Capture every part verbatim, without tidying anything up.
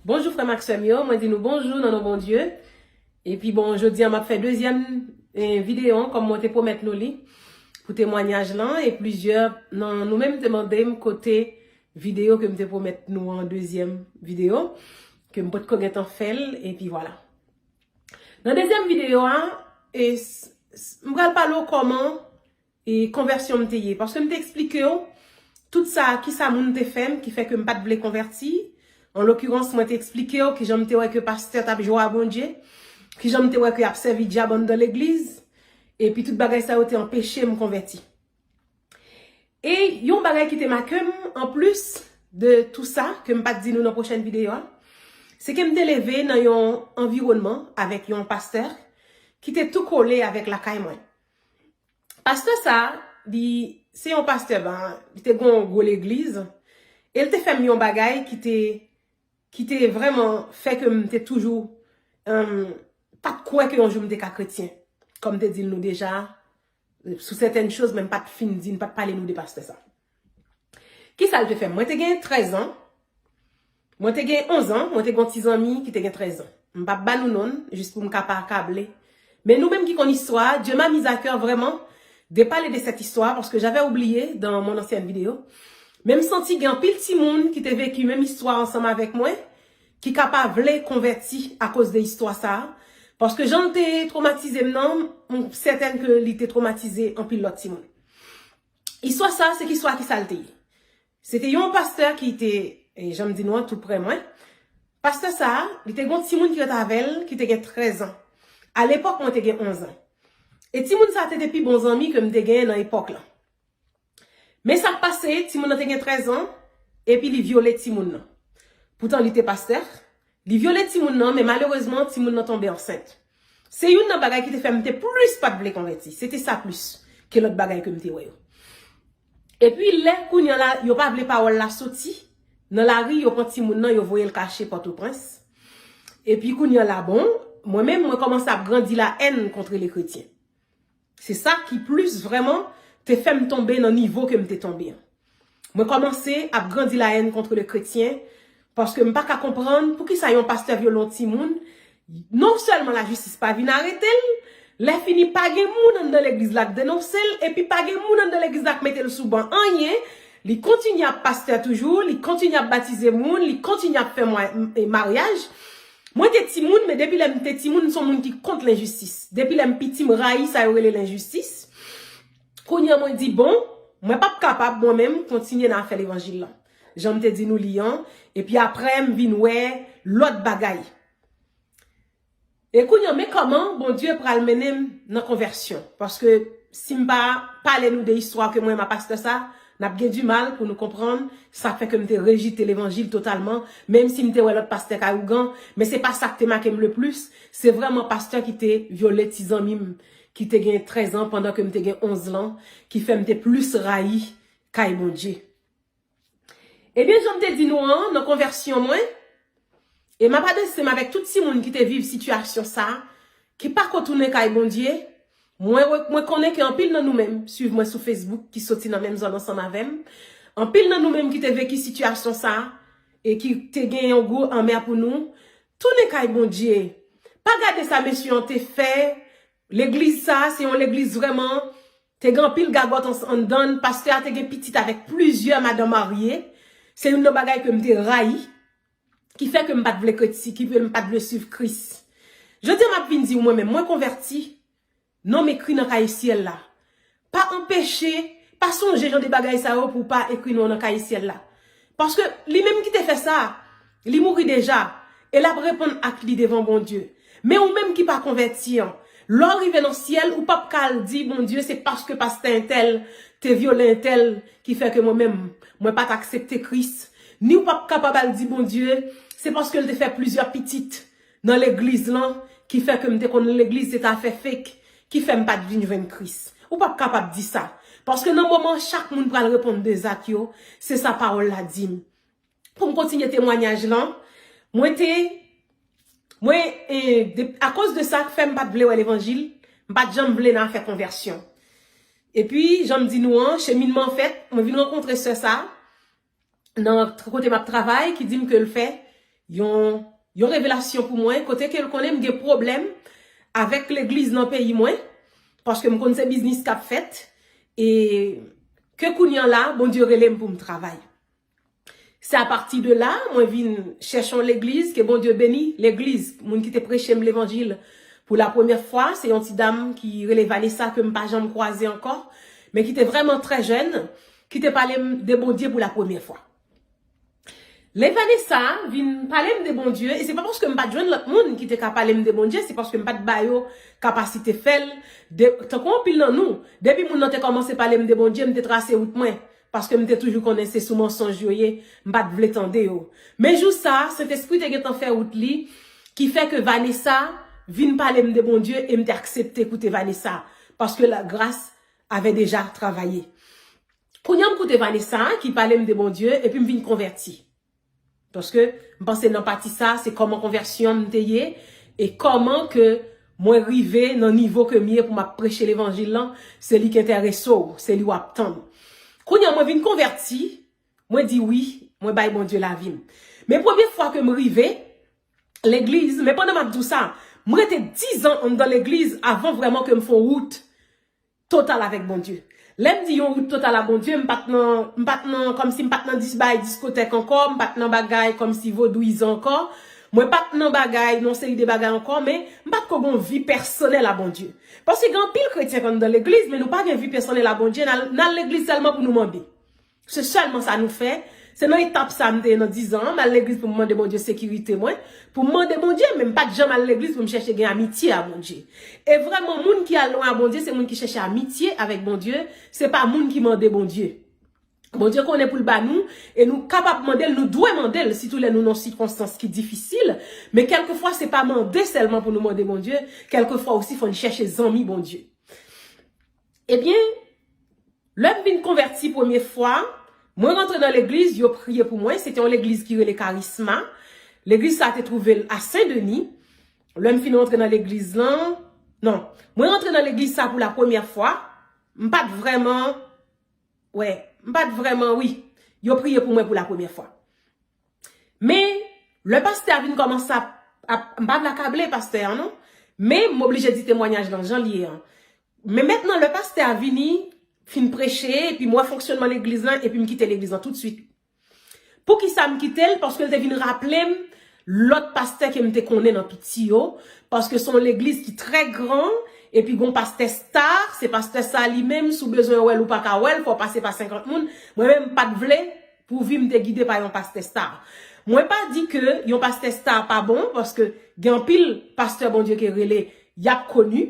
Bonjou frè m ak sè m yo, mwen di nou bonjou nan non Bondye. Epi bon, jodi a m ap fè dezyèm eh, videyo an kòm mwen te pwomèt nou li pou temwanyaj lan e plizyè nan nou menm te mande m kote videyo ke m te pwomèt nou an dezyèm videyo ke m potko gentan fè l epi vwala. Nan dezyèm videyo a, e, s- s- m pral pale w kòman e konvèsyon m te ye. Paske m te eksplike w tout sa, ki sa moun te fè m, ki fè ke m pa t vle konvèti. An lokirans, mwen te eksplike w kijan m te wè ke pastè t ap jwe a Bondye, kijan m te wè ke y ap sèvi dyab anndan legliz, epi tout bagay sa yo te anpeche m konvèti. E yon bagay ki te make m, anplis de tou sa, ke m pa t di nou nan pwochèn videyo a, se ke m te leve nan yon anviwònman avèk yon pastè ki te tou kole avèk lakay mwen. Pastè sa, li se yon pastè, ben, li te gen yon gwo legliz, e l te fè m yon bagay ki te, ki te vrèman fè ke m te toujou, um, pa t kwè ke yon jou m te ka kretyen. Kòm m te di l nou deja, sou sètèn choz, men m pa t fin di, m pa t pale nou de pastè sa. Kisa l te fè m? Mwen te gen trèz an. Mwen te gen onz an, mwen te gen yon ti zanmi ki te gen trèz an. M p ap ba nou non l, jis pou m ka pa akable. Men nou menm ki konn istwa a, Dieu m'a mis à cœur vraiment de parler de cette histoire parce que j'avais oublié dans mon ancienne vidéo. Men m santi gen anpil timoun ki te veki menm istwa ansanm avèk mwen, ki ka pa vle konvèti akoz de istwa sa a. Paske jan l te twomatize m nan, m sètèn ke li te twomatize anpil lòt timoun. Istwa sa a, se ki istwa ki sa l te ye. Se te yon pastè ki te, e, jan m di nou an, tou prè mwen. Pastè sa a, li te gen yon timoun ki ret avè l, ki te gen trèz an. Alepòk, mwen te gen onz an. E timoun sa a te, te pi bon zanmi ke m te genyen nan epòk lan. Men sa k pase, timoun nan te gen trèz an, epi li vyole timoun nan. Poutan li te pastè, li vyole timoun nan, men malerezman, timoun nan tonbe ansent. Se youn nan bagay ki te fè m te plis pa t vle konvèti. Se te sa plis ke lòt bagay ke m te wè yo. Epi lè kounye a la, yo pa vle pawòl la soti, nan lari, yo pran timoun nan, yo voye l kache Pòtoprens. Epi kounye a la, bon, mwen menm, mwen kòmanse ap grandi la èn kont le kretyen. Se sa ki plis vrèman te fè m tonbe nan nivo ke m te tonbe an. Mwen kòmanse ap grandi la èn kont le kretyen, paske m pa ka konprann poukisa yon pastè vyole yon timoun, non sèlman lajistis pa vin arete l, lè fini pa gen moun anndan legliz la k denonse l, epi pa gen moun anndan legliz la k mete l sou ban anyen, li kontinye ap pastè toujou, li kontinye ap batize moun, li kontinye ap fè mwa- e maryaj. Mwen te timoun, men depi lè m te timoun, m se yon moun ki kont lenjistis. Depi lè m piti, m rayi sa yo rele lenjistis. Kounye a mwen di, bon, mwen p ap kapab mwen menm kontinye nan afè levanjil lan. Jan m te di nou li an, epi apre m vin wè lòt bagay. E kounye a, men kòman Bondye pral mennen m nan konvèsyon. Paske si m pa pale nou de istwa ke mwen m a pastè sa, n ap gen dimal pou nou konprann sa k fè ke m te rejte levanjil totalman, menm si m te wè lòt pastè kay ougan, men se pa sa k te make m le plis, se vrèman pastè ki te vyole ti zanmi m ki te gen trèz an pandan ke m te gen onz lan, ki fè m te plis rayi kay Bondye. Ebyen, jan m te di nou an, nan konvèsyon mwen, e m ap adrese m avèk tout timoun ki te viv sitiyasyon sa, ki pa ko tounen kay Bondye, mwen, mwen konnen ke anpil nan nou menm swiv mwen sou Facebook, ki soti nan menm zòn ansanm avè m, anpil nan nou menm ki te veki sitiyasyon sa, e ki te gen yon gou anmè pou nou, tounen kay Bondye. Pa gade sa mesye an te fè, legliz sa, se yon legliz vrèman, te gen anpil gagòt ans- anndan l, pastè a te gen pitit avèk plizyè madanm marye, se youn nan bagay ke m te rayi, ki fè ke m pa t vle kretyen, ki fè m pa t vle swiv Kris. Jodi a m ap vin di w mwen menm, mwen konvèti, non m ekri nan kaye syèl la. Pa anpeche, pa sonje jan de bagay sa yo pou w pa ekri non w nan kaye syèl la. Paske li menm ki te fè sa, li mouri deja, e l ap reponn ak li devan Bondye. Men ou menm ki pa konvèti an, lè w rive nan syèl, ou p ap ka al di Bondye se paske pastè entèl te vyole entèl ki fè ke mwen menm, mwen pa t aksepte Kris. Ni ou p ap kapab al di Bondye se paske l te fè plizyè pitit nan legliz lan, ki fè ke m te konn legliz se ta fè fake, ki fè m pa t vin jwenn Kris. Ou p ap kapab di sa. Paske nan moman chak moun pral reponn de zak yo, se sa pawòl la di m. Pou m kontinye temwanyaj lan, mwen te, mwen, e, de, akoz de sa k fè m pa t vle wè levanjil, m pa t janm vle nan afè konvèsyon. Epi, jan m di nou an, cheminman fèt, mwen vin rankontre sè sa, nan kote m ap travay, ki di m ke l fè yon, yon revelasyon pou mwen, kote ke l konnen m gen pwoblèm avèk legliz nan peyi mwen, paske m konn se biznis k ap fèt, e ke kounye a la, Bondye rele m pou m travay. Se apati de la, mwen vin chèche yon legliz, ke Bondye beni legliz, moun ki te preche m levanjil pou la premyè fwa, se yon ti dam ki rele Vanessa, ke m pa janm kwaze ankò, men ki te vrèman trè jèn, ki te pale m de Bondye pou la premyè fwa. Lè Vanessa vin pale m de Bondye, e se pa paske m pa t jwenn lòt moun ki te ka pale m de Bondye, se paske m pa t ba yo kapasite fè l. De, tankou anpil nan nou, depi moun nan te kòmanse pale m de Bondye, m te trase wout mwen, paske m te toujou konnen se sou mansonj yo ye, m pa t vle tande yo. Men jou sa, Sentespri te gentan fè wout li, ki fè ke Vanessa vin pale m de Bondye e m te aksepte koute Vanessa, paske la grâce avait déjà travaillé. Kounye a m koute Vanessa ki pale m de Bondye epi m vin konvèti. Paske m panse nan pati sa, se kòman konvèsyon m te ye e kòman ke mwen rive nan nivo ke m ye pou m ap preche levanjil lan, se li k enterese w, se li w ap tann. Kounye a mwen vin konvèti, mwen di wi, mwen bay Bondye lavi m. Men premye fwa ke m rive legliz, men pandan m ap di w sa, mwen rete dizan anndan legliz avan vrèman ke m fè yon wout total avèk Bondye. Lè m di yon wout total a Bondye, m pa t nan, m pa t nan, kòmsi m pa t nan dis, bagay diskotèk ankò, m pa t nan bagay kòmsi vodouyizan ankò, mwen pa t nan bagay, nan seri de bagay ankò, men m pa t ko gon vi pèsonèl a Bondye. Paske gen anpil kretyen k anndan legliz, men nou pa gen vi pèsonèl a Bondye, n al, n al legliz sèlman pou nou mande. Se sèlman sa nou fè. Se nan etap sa m te ye nan dizan an, m al legliz pou m mande Bondye sekirite mwen, pou m mande Bondye, men m pa t janm al legliz pou m chèche gen amitye a Bondye. E vrèman, moun ki al lwen a Bondye, se moun ki chèche amitye avèk Bondye, se pa moun ki mande Bondye. Bondye konnen pou l ba nou, e nou kapab mande l, nou dwe mande l, sitou lè nou nan sikonstans ki difisil, men kèlkefwa se pa mande sèlman pou nou mande Bondye, kèlkefwa osi fò n chèche zanmi Bondye. Ebyen, lè m vin konvèti premye fwa, mwen rantre nan legliz, yo priye pou mwen, se te yon legliz ki rele Karisma. Legliz sa te twouve l a Sen Deni. Lè m fin rantre nan legliz lan, non, mwen rantre nan legliz sa pou la premyè fwa, m pa t vrèman, wè, m pa t vrèman, wi, yo priye pou mwen pou la premyè fwa. Men, lè pastè a vin kòmanse ap, ap, m pa vle akable pastè a non, men m oblije di temwanyaj lan jan l ye an. Men mentnan, lè pastè a vini, fin preche, epi m wè fonksyònman legliz lan, epi m kite legliz lan toutswit. Poukisa m kite l? Paske l te vin raple m lòt pastè ke m te konnen nan piti yo, paske se yon legliz ki trè gran, epi gon pastè star, se pastè sa li menm, si w bezwen wè l, ou pa ka wè l, fò w pase pa senkant moun. Mwen menm, m pa t vle pou vi m te gide pa yon pastè star. Mwen pa di ke yon pastè star pa bon, paske gen anpil pastè Bondye ke rele, y ap koni,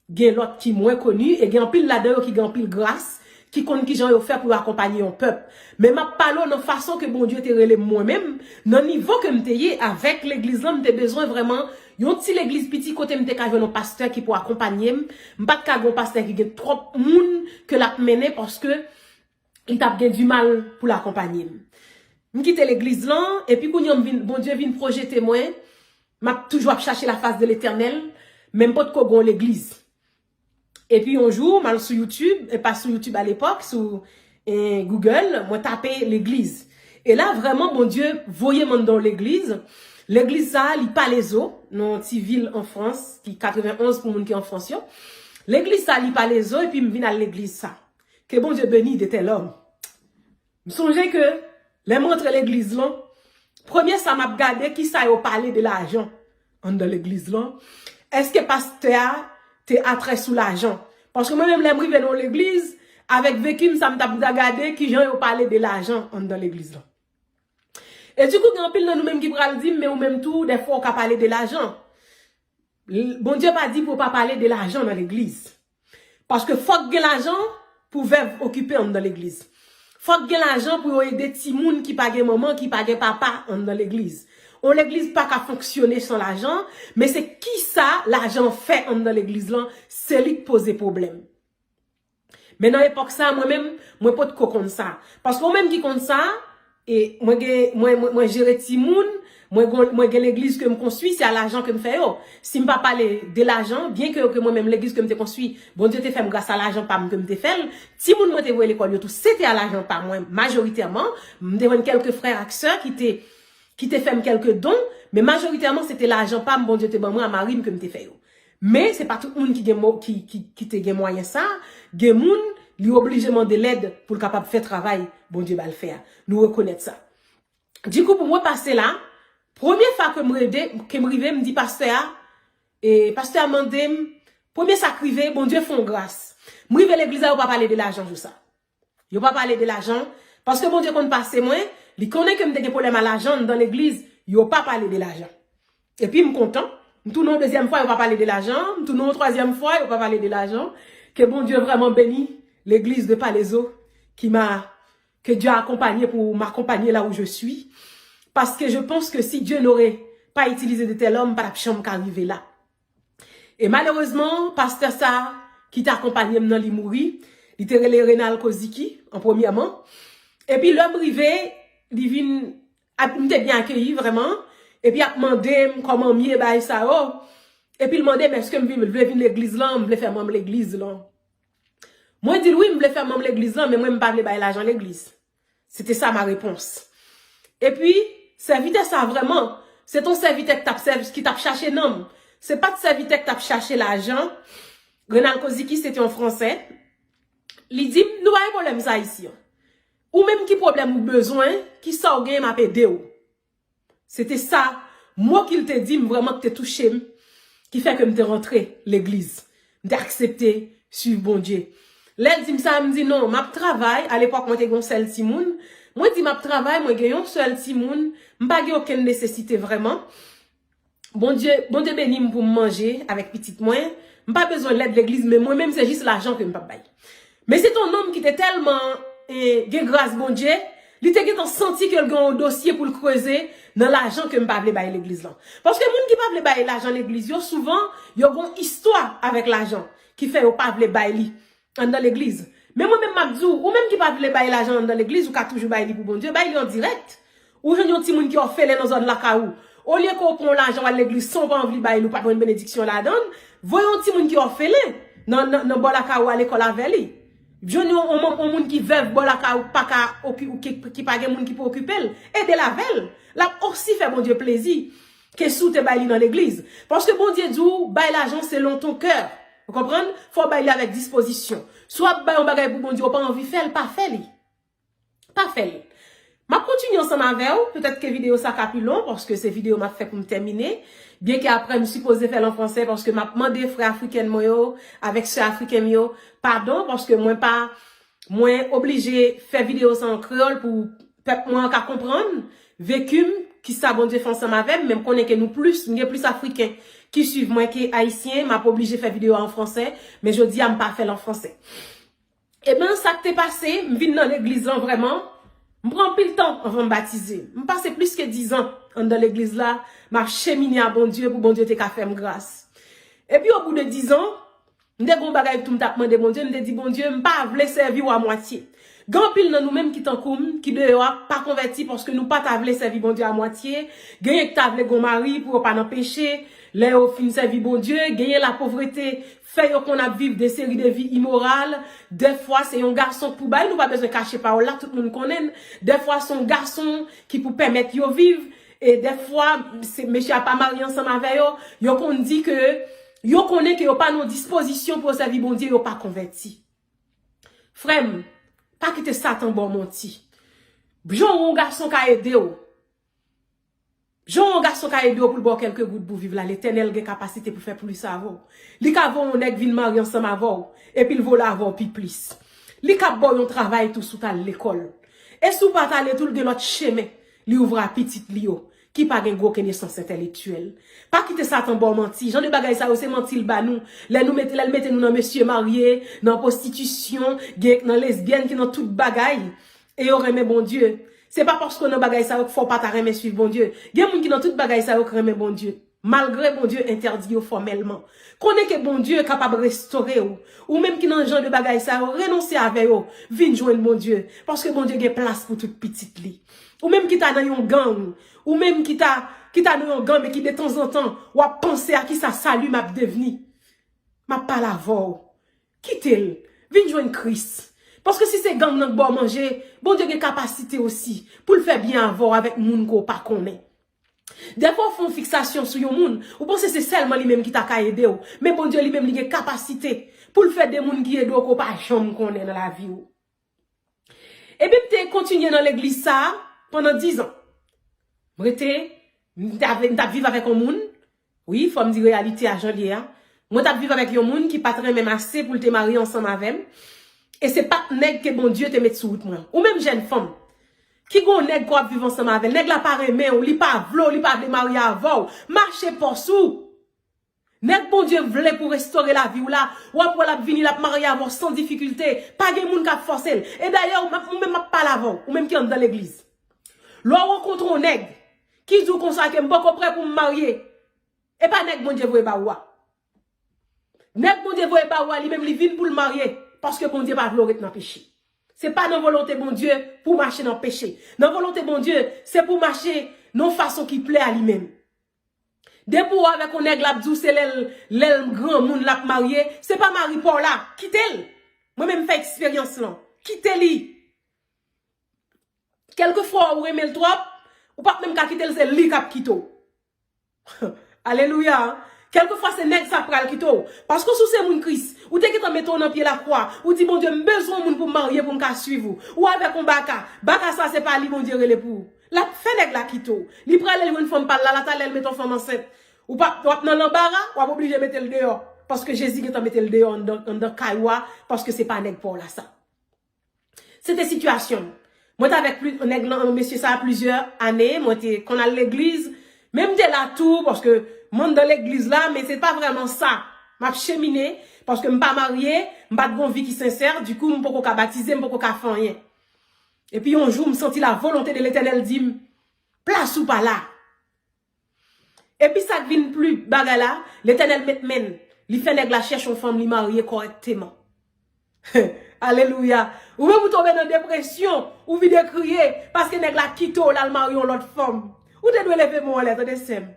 gen lòt ki mwen koni, e gen anpil ladan yo ki gen anpil gras, ki konn kijan yo fè pou yo akonpanye yon pèp. Men m ap pale w nan fason ke Bondye te rele m mwen menm, nan nivo ke m te ye avèk legliz lan, m te bezwen vrèman yon ti legliz piti kote m te ka jwenn yon pastè ki pou akonpanye m. M pa t ka gen yon pastè ki gen twòp moun ke l ap mennen, paske li t ap gen dimal pou l akonpanye m. M kite legliz lan, epi kounye a m vin, Bondye vin pwojete mwen, m ap toujou ap chache la face de Letènèl, men m potko gen yon legliz. Epi yon jou, m al sou YouTube, e pa sou YouTube alepòk, sou, e, Google, mwen tape legliz. E la, vrèman, Bondye voye m anndan yon legliz. Legliz sa a, li Palaiseau, nan yon ti vil an Frans, ki katrevenn onz pou moun ki an Frans yo. Legliz sa a, li Palaiseau, epi m vin al legliz sa. Ke Bondye beni de tèl òm. M sonje ke lè m rantre legliz lan, premye sa m ap gade, kisa yo pale de lajan anndan legliz lan. Èske pastè a te atrè sou lajan? Paske mwen menm, lè m rive nan yon legliz, avèk veki m sa, m t ap gade kijan yo pale de lajan anndan legliz lan. E dikou, gen anpil nan nou menm ki pral di m, men ou menm tou, dèfwa ou ka pale de lajan. L-, Bondye pa di pou w pa pale de lajan nan legliz. Paske fòk gen lajan pou vèv okipe anndan legliz. Fòk gen lajan pou yo ede timoun ki pa gen manman, ki pa gen papa anndan legliz. On legliz pa ka fonksyone san lajan, men se kisa lajan fè anndan legliz lan, se li k poze pwoblèm. Men nan epòk sa, mwen menm, mwen potko konn sa. Paske ou menm ki konn sa, e mwen gen, mwen, mwen, mwen jere timoun, mwen gon-, mwen gen legliz ke m konstwi, se a lajan ke m fè yo. Si m pa pale de lajan, byen ke, ke mwen menm legliz ke m te konstwi, Bondye te fè m gras a lajan pa m ke m te fè l, timoun mwen te voye lekòl yo tou, se te a lajan pa mwen, majoritèman. M te jwenn kèlke frè ak sè ki te ki te fè m kèlke don, men majoritèman se te lajan pa m Bondye te ban mwen a mari m ke m te fè yo. Men se pa tout moun ki gen mo, ki, ki, ki te gen mwayen sa. Gen moun, li oblije mande lèd pou l kapab fè travay Bondye ba l fè a. Nou rekonèt sa. Dikou pou mwen pase la, premye fwa ke m rede, ke m rive, m di pastè a, e pastè a mande m, premye sa k rive, Bondye fè yon gras. M rive legliz la, yo pa pale de lajan jou sa. Yo pa pale de lajan, paske Bondye konn pase mwen, li konnen ke m te gen pwoblèm a lajan anndan legliz, yo pa pale de lajan. Epi m kontan, m tounen yon dezyèm fwa, yo pa pale de lajan, m tounen yon twazyèm fwa, yo pa pale de lajan. Ke Bondye vrèman beni legliz de Palaiseau, ki m'a, que Dieu a accompagné pour m'accompagner là où je suis. Parce que je pense que si Dieu n'aurait pas utilisé de tel homme, m pa t ap janm ka rive la. E malerezman, pastè sa ki te akonpanye m nan, li mouri. Li te rele Renal Koziki, an premyèman. Epi lè m rive, li vin, ap- m te byen akeyi vrèman. Epi ap mande m kòman m ye, bagay sa yo. Epi l mande m èske m vin, vle vin legliz lan, m vle fè manm legliz lan. Mwen di l wi, m vle fè manm legliz lan, men mwen m pa vle bay lajan legliz. Se te sa ma repons. Epi, sèvitè sa vrèman, se t on sèvitè ki t ap sèv, ki t ap chache nanm. Se pa t sèvitè ki t ap chache lajan. Renal Koziki, se te yon Fransè. Li di m, nou pa gen pwoblèm sa isi an. Ou menm ki pwoblèm ou bezwen, ki sa w genyen, m ap ede w. Se te sa, mo ki l te di m vrèman ki te touche m, ki fè ke m te rantre legliz. M te aksepte swiv Bondye. Lè l di m sa, m di non, m ap travay. Alepòk, mwen te gen yon sèl timoun. Mwen di m ap travay, mwen gen yon sèl timoun. M pa gen okenn nesesite vrèman. Bondye, Bondye beni m pou m manje avèk pitit mwen. M pa bezwen lèd legliz, men mwen menm se jis lajan ke m p ap bay. Men se t on nonm ki te tèlman eh, gen gras Bondye, li te gentan santi ke l gen yon dosye pou l kreze nan lajan ke m pa vle bay legliz lan. Paske moun ki pa vle bay lajan legliz yo, souvan, yo gen yon istwa avèk lajan ki fè yo pa vle bay li anndan legliz. Men mwen menm m ap di w, ou menm ki pa vle bay lajan anndan legliz, ou ka toujou bay li pou Bondye, bay li an dirèk. Ou jwenn yon timoun ki òfelen nan zòn lakay ou. Olye ke w pran yon lajan w al legliz san w pa anvi bay li, ou pa jwenn benediksyon ladan l, voye yon timoun ki òfelen nan, nan, nan bò lakay ou al lekòl avè li. Jwenn yon, yon, yon moun ki vèv bò lakay ou pa ka oki-, ou ki, ki pa gen moun ki pou okipe l, ede l avè l. L ap osi fè Bondye plezi ke si w te bay li nan legliz. Paske Bondye di w, bay lajan selon ton kè. Ou konprann? Fò w bay li avèk dispozisyon. Si w ap bay yon bagay pou Bondye, ou pa anvi fè l, pa fè li. Pa fè l. M ap kontinye ansanm avè w, petèt ke videyo sa ka pi lon, paske se videyo m ap fè pou m tèmine. Byenke apre m sipoze fè l an fransè, paske m ap mande frè afriken mwen yo, avèk sè afriken m yo, padon, paske mwen pa, mwen oblije fè videyo sa an kreyòl pou pèp mwen an ka konprann veki m, kisa Bondye fè ansanm avè m, men m konnen ke nou plis, m gen plis afriken ki swiv mwen ke ayisyen, m ap oblije fè videyo a an fransè, men jodi a m pa fè l an fransè. Ebyen, sa k te pase, m vin nan legliz lan vrèman, m pran anpil tan anvan m batize. M pase plis ke dizan anndan legliz la, m ap chemine a Bondye pou Bondye te ka fè m gras. Epi, obou de dizan, m te gen yon bagay tou m t ap mande Bondye, m te di, Bondye, m pa vle sèvi w a mwatye. Gen anpil nan nou menm ki tankou m, ki deyò a, pa konvèti paske nou pa ta vle sèvi Bondye a mwatye, genyen ki ta vle gen yon mari pou yo pa nan peche, lè yo fin sèvi Bondye, genyen lapovrete, fè yo konn ap viv de seri de vi imoral. Dèfwa, se yon gason k pou bay, nou pa bezwen kache pawòl la, tout moun konnen l. Dèfwa, se yon gason ki pou pèmèt yo viv. E dèfwa, se, mesye a pa marye ansanm avè yo. Yo konn di ke, yo konnen ke yo pa nan dispozisyon pou yo sèvi Bondye, yo pa konvèti. Frè m, pa kite Satan ba w manti. Jan yon gason ka ede w, Jan yon gason ka ede w pou l ba w kèlke goud pou viv la, Letènèl gen kapasite pou fè plis avè w. Li ka voye yon nèg vin marye ansanm avè w, epi l vole avè w pi plis. Li ka ba w yon travay tou si w t al lekòl. E si w pa t ale tou, l gen lòt chemen li ouvri a pitit li yo, ki pa gen gwo konesans entèlektyèl. Pa kite Satan ba w manti. Jan de bagay sa yo, se manti l ba nou. Lè nou mete, lè l mete nou nan mesye marye, nan pwostitisyon, gen nan lesbyèn ki nan tout bagay. E yo renmen Bondye. Se pa paske w nan bagay sa yo k fè w pa ta renmen swiv Bondye. Gen moun ki nan tout bagay sa yo k renmen Bondye. Malgre Bondye entèdi yo fòmèlman. Konnen ke Bondye kapab restore w. Ou menm ki nan jan de bagay sa yo, renonse avè yo. Vin jwenn Bondye. Paske Bondye gen plas pou tout pitit li. Ou menm ki ta nan yon gang. Ou menm ki ta, ki ta nan yon gang, men ki detanzantan, w ap panse a kisa sali m ap devni. M ap pale avè w. Kite l. Vin jwenn Kris. Paske si se gang nan k ba w manje, Bondye gen kapasite osi pou l fè byen avè w avèk moun ke w pa konnen. Dèfwa w fè yon fiksasyon sou yon moun, ou panse se sèlman li menm ki ta ka ede w. Men Bondye li menm li gen kapasite pou l fè de moun ki ede w ke w pa janm konnen nan lavi w. Epi m te kontinye nan legliz sa a pandan diz an. M rete, m t ap, m t ap viv avèk yon moun. Wi, fò m di reyalite a jan l ye a. Mwen t ap viv avèk yon moun ki pa t renmen m ase pou l te marye ansanm avè m. E se pa t nèg ke Bondye te met sou wout mwen. Ou menm jèn fanm, ki gon nèg ke w ap viv ansanm avè l, nèg la pa renmen w, li pa vle w, li pa vle marye avè w, mache pòs ou. Nèg Bondye vle pou restore lavi w la, w ap wè l ap vini, l ap marye avè w san difikilte. Pa gen moun k ap fòse l. E dayè, ou m ap, ou menm m ap pale avè w, ou menm ki anndan legliz. Lè w rankontre yon nèg ki di w konsa ke m poko prè pou m marye, e pa nèg Bondye voye ba ou a. Nèg Bondye voye ba ou a, li menm li vin pou l marye, paske Bondye pa vle w ret nan peche. Se pa nan volonte Bondye pou w mache nan peche. Nan volonte Bondye, se pou w mache nan yon fason ki plè a li menm. Depi w avèk yon nèg, l ap di w se lè l, lè l granmoun l ap marye, se pa mari pa w la, kite l. Mwen menm m fè eksperyans lan. Kite li. Kèlkefwa ou renmen l twòp, ou p ap menm ka kite l, se li k ap kite w. Alelouya. Kèlkefwa se nèg sa k pral kite w. Paske si w se moun Kris, ou te gentan mete w nan pye lakwa, ou di, Bondye, m bezwen yon moun pou m marye, pou m ka swiv ou. Ou avèk yon baka. Baka sa se pa li Bondye rele pou ou. L ap fè nèg la kite w. Li prale jwenn fanm pa l la, la talè l mete yon fanm ansent. Ou p ap, w ap nan lanbara, w ap oblije mete l deyò. Paske Jezi gentan mete l deyò anndan, anndan kay ou a, paske se pa nèg pa w la sa. Se te sitiyasyon m. Mwen t avèk pli, nèg lan, mesye sa a plizyè ane, mwen te konn al legliz, men m te la tou, paske m anndan legliz la, men se pa vrèman sa. M ap chemine, paske m pa marye, m pa t gon vi ki sensè, dikou m poko ka batize, m poko ka fè anyen. Epi yon jou, m santi la volonte de Letènèl di m, plas ou pa la. Epi sa k vin pli bagay la, Letènèl met men l. Li fè nèg la chèche yon fanm, li marye kòrèkteman. Alelouya. Ou menm ou tonbe nan depresyon, ou vide kriye, paske nèg la kite w, l al marye yon lòt fanm. Ou te dwe leve men w anlè, tande sè m.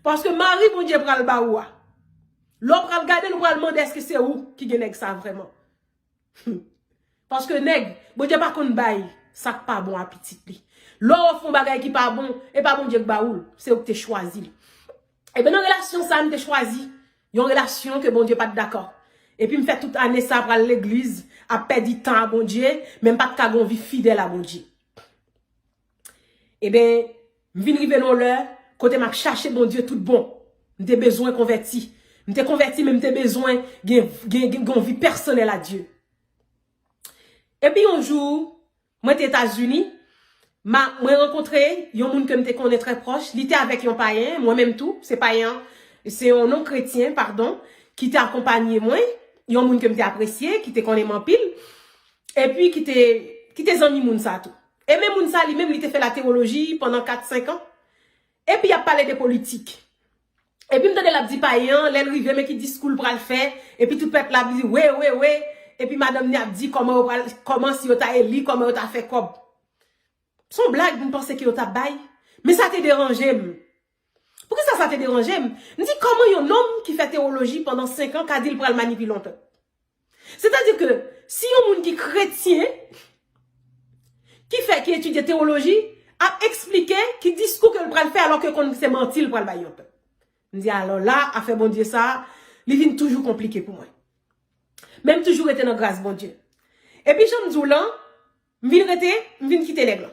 Paske mari Bondye pral ba ou a. Lè w pral gade l, ou pral mande èske se ou ki gen nèg sa vrèman. Paske nèg, Bondye pa konn bay sa k pa bon a pitit li. Lè w fè yon bagay ki pa bon, e pa Bondye k ba ou l, se ou k te chwazi l. Ebyen, nan relasyon sa a, m te chwazi yon relasyon ke Bondye pa t dakò. Epi m fè tout ane sa a pral legliz, ap pèdi tan a Bondye, men m pa t ka gon vi fidèl a Bondye. Ebyen, m vin rive nan yon lè kote m ap chache Bondye tout bon. M te bezwen konvèti. M te konvèti, men m te bezwen gen, gen, gen, gen yon vi pèsonèl a Dye. Epi yon jou, mwen te Etazini, ma, mwen rankontre yon moun ke m te konnen trè pwòch. Li te avèk yon payen, mwen menm tou, se payen an, se yon non kretyen, padon, ki te akonpanye mwen, yon moun ke m te apresye, ki te konnen m anpil, epi ki te, ki te zanmi moun sa tou. E men moun sa li menm, li te fè latewoloji pandan kat, senk an. Epi y ap pale de politik. Epi m tande l ap di payen an, lè l rive, men ki diskou l pral fè, epi tout pèp la ap di, we, we, we, epi madanm ni ap di kòman yo pral, kòman si yo ta eli, kòman yo ta fè kòb. Se yon blag m panse ke yo t ap bay, men sa te deranje m. Poukisa sa te deranje m? M di, kòman yon nonm ki fè tewoloji pandan senk an ka di l pral manipile yon pèp? Sètadi ke si yon moun ki kretyen, ki fè, ki etidye tewoloji, ap eksplike ki diskou ke l pral fè alò ke konn se manti l pral bay yon pèp. M di, alò la, afè Bondye sa a, li vin toujou konplike pou mwen. Men m toujou rete nan gras Bondye. Epi jan m di w lan, m vin rete, m vin kite nèg lan.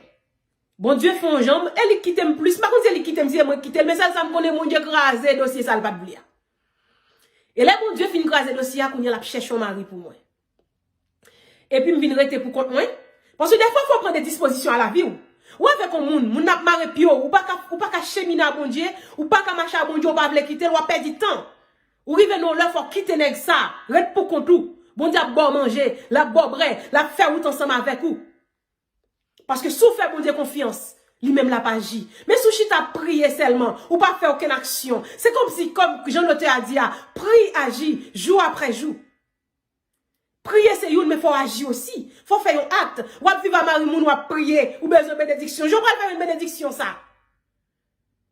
Bondye fè yon jan, e li k kite m plis. M pa konn si se li k kite m, si se mwen k kite l, men sèl sa m konnen, Bondye kraze dosye sa l pa t vle a. E lè Bondye fin kraze dosye a, kounye a l ap chèche yon mari pou mwen. Epi m vin rete pou kont mwen. Paske dèfwa fò w pran de dispozisyon a lavi w. Ou avèk yon moun, moun nan ap mare pye w, ou pa ka, ou pa ka chemine a Bondye, ou pa ka mache a Bondye, ou pa vle kite l, w ap pèdi tan. Ou rive nan yon lè fò w kite nèg sa, ret pou kont ou. Bondye ap ba w manje, l ap ba w bwè, l ap fè wout ansanm avèk ou. Paske si w fè Bondye konfyans, li menm l ap aji. Men si w chita ap priye sèlman, ou pa fè okenn aksyon, se kòmsi, kòm jan lotè a di a, prie, agis, jour après jour. Priye se youn, men fò w aji osi. Fò w fè yon ak. W ap viv a mari moun, w ap priye, ou bezwen benediksyon. Jan w pral fè jwenn benediksyon sa?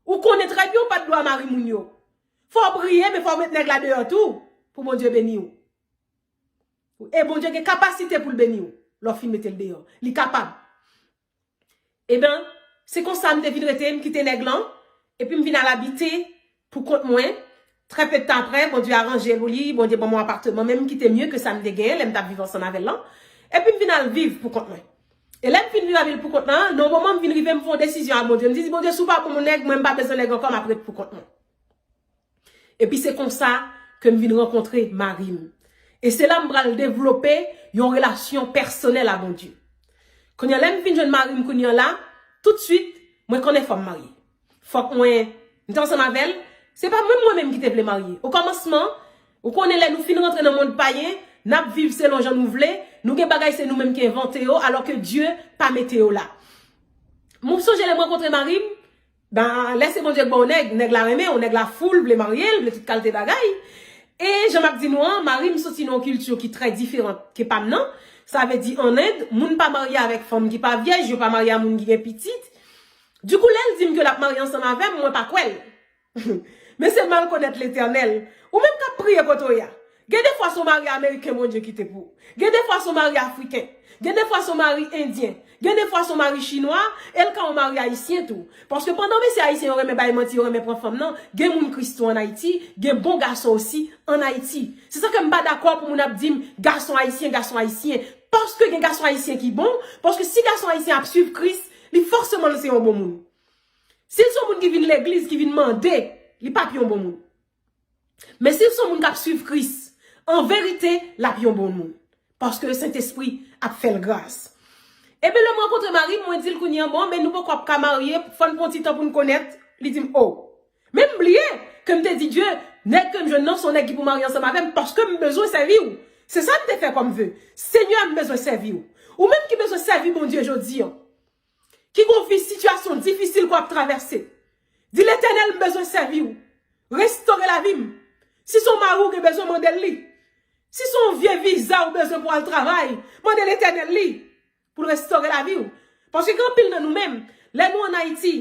Ou konnen trè byen w pa t dwe a mari moun yo. Fò w priye, men fò w met nèg la deyò tou, pou Bondye beni w. E Bondye gen kapasite pou l beni w lè w fin mete l deyò. Li kapab. Ebyen, se konsa m te vin rete, m kite nèg lan. Epi m vin al abite pou kont mwen. Trè pe de tan aprè, Bondye aranje l pou li, Bondye ban m yon apatman menm ki te mye ke sa m te genyen lè m t ap viv ansanm avè l lan. Epi m vin al viv pou kont mwen. E lè m fin viv avè l pou kont mwen, nan yon moman m vin rive, m fè yon desizyon a Bondye. M di, Bondye, si w pa ban m yon nèg, mwen m pa bezwen nèg ankò, m ap ret pou kont mwen. Epi se konsa ke m vin rankontre mari m. E se la m pral devlope yon relasyon pèsonèl a Bondye. Kounye a, lè m vin jwenn mari m kounye a la, toutswit, mwen konnen fò m marye. Fòk mwen, m te ansanm avè l, se pa menm mwen menm ki te vle marye. Okòmansman, ou konnen lè nou fin rantre nan mond payen, n ap viv selon jan nou vle, nou gen bagay se nou menm ki envante yo, alò ke Dye pa mete yo la. Mwen sonje lè m rankontre mari m, ben, lè se Bondye k ba w nèg, nèg la renmen w, nèg la fou, l vle marye, l vle tout kalte bagay. E jan m ap di nou an, mari m soti nan yon kilti ki trè diferan ke pa m nan. Sa vle di, an End, moun pa marye avèk fanm ki pa vyèj, yo pa marye a moun ki gen pitit. Dikou, lè l di m ke l ap marye ansanm avè m, mwen pa kwè l. Men se mal konèt Letènèl. Ou menm k ap priye kote w ye a. Gen de fwa se yon mari ameriken Bondye kite pou ou. Gen de fwa se yon mari afriken. Gen de fwa se yon mari endyen. Gen de fwa se yon mari chinwa. E l ka yon mari ayisyen tou. Paske pandan mesye ayisyen yo renmen bay manti, yo renmen pran fanm nan, gen moun Kris tou ann Ayiti, gen bon gason osi ann Ayiti. Se sa ke m pa dakò pou moun ap di m, gason ayisyen, gason ayisyen. Paske gen gason ayisyen ki bon, paske si gason ayisyen ap swiv Kris, li fòseman l se yon bon moun. Si l se yon moun ki vin legliz, ki vin mande, li p ap yon bon moun. Men si l se yon moun k ap swiv Kris, an verite, l ap yon bon moun. Paske Sentespri ap fè l gras. Ebyen, lè m rankontre mari m, mwen di l kounye a, bon, men nou poko ap ka marye, fò n pran ti tan pou n konèt. Li di m, o. Men m bliye ke m te di Dye, nèg ke m jwenn nan, se yon nèg ki pou marye ansanm avè m, paske m bezwen sèvi w. Se sa m te fè kòm ve. Senyè, m bezwen sèvi w. Ou menm ki bezwen sèvi Bondye jodi a. Ki gon vi sitiyasyon difisil ke w ap travèse. Di, Letènèl, m bezwen sèvi w. Restore lavi m. Si se yon mari w gen bezwen, mande l li. Si se yon vye viza ou bezwen pou al travay, mande Letènèl li pou l restore lavi w. Paske gen anpil nan nou menm, lè nou ann Ayiti,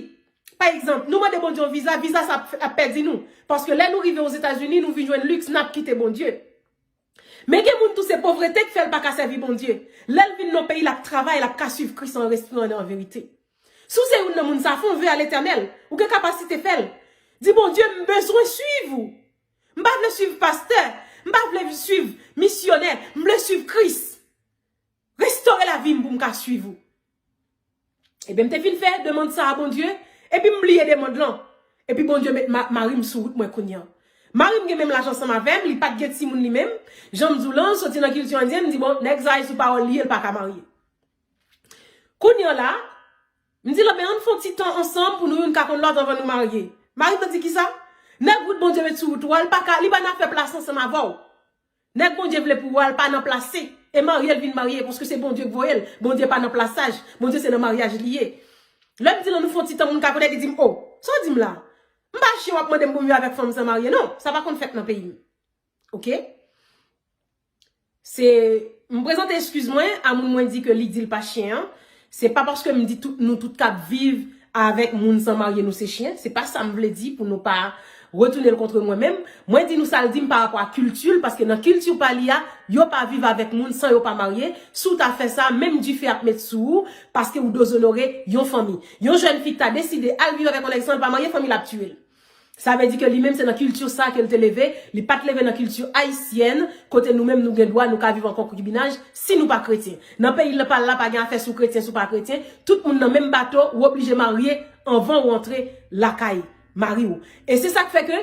pa egzanp, nou mande Bondye yon viza, viza sa ap, ap pèdi nou. Paske lè nou rive Ozetazini, nou vin jwenn liks, n ap kite Bondye. Men gen moun tou se povrete k fè l pa ka sèvi Bondye. Lè l vin nan peyi, l ap travay, l ap ka swiv Kris an espri an, an verite. Si w se youn nan moun sa, fè yon ve a Letènèl, ou gen kapasite fè l. Di, Bondye, m bezwen swiv ou. M pa vle swiv pastè, m pa vle swiv misyonè, m vle swiv Kris. Restore lavi m pou m ka swiv ou. Ebyen, m te fin fè demann sa a Bondye, epi m bliye demann lan. Epi Bondye met ma-, mari m sou wout mwen kounye a. Mari m gen menm laj ansanm avè m, li pa t gen timoun li menm. Jan m di w lan, l soti nan kilti endyen, m di, bon, nèg sa a, e sou pawòl li ye, l pa ka marye. Kounye a la, m di l, ben, ann fè yon ti tan ansanm pou nou youn ka konn lòt anvan nou marye. Mari m di, kisa? Nèg wout Bondye met sou wout ou a, li pa ka, li pa nan afè plas ansanm avè w. Nèg Bondye vle pou ou a, l pa nan plase. E marye l vin marye, paske se Bondye k voye l. Bondye pa nan plasaj. Bondye se nan maryaj li ye. Lè m di l, ann nou fè yon ti tan pou n ka konèt, li di m, o, sa w di m la? M pa chen w ap mande m pou m viv avèk fanm san marye, non. Sa pa konn fèt nan peyi m. Oke? Se, m prezante eskiz mwen a moun mwen di ke li di l pa chen an. Se pa paske m di tout, nou tout k ap viv avèk moun san marye, nou se chen. Se pa sa m vle di pou nou pa retounen l kont mwen menm. Mwen di nou sa l di m pa rapò a kilti l, paske nan kilti pa li a, yo pa viv avèk moun san yo pa marye. Si w ta fè sa, menm dife ap met sou ou, paske ou dezonore yon fanmi. Yon jèn fi ki ta deside al viv avèk yon nèg san l pa marye, fanmi l ap tiye l. Sa vle di ke li menm se nan kilti sa ke l te leve, li pa t leve nan kilti ayisyèn, kote nou menm nou gen dwa, nou ka viv an konkibinaj, si nou pa kretyen. Nan peyi pa l la, pa gen afè si w kretyen, si w pa kretyen, tout moun nan menm bato, ou oblije marye anvan ou antre lakay mari w. E se sa k fè ke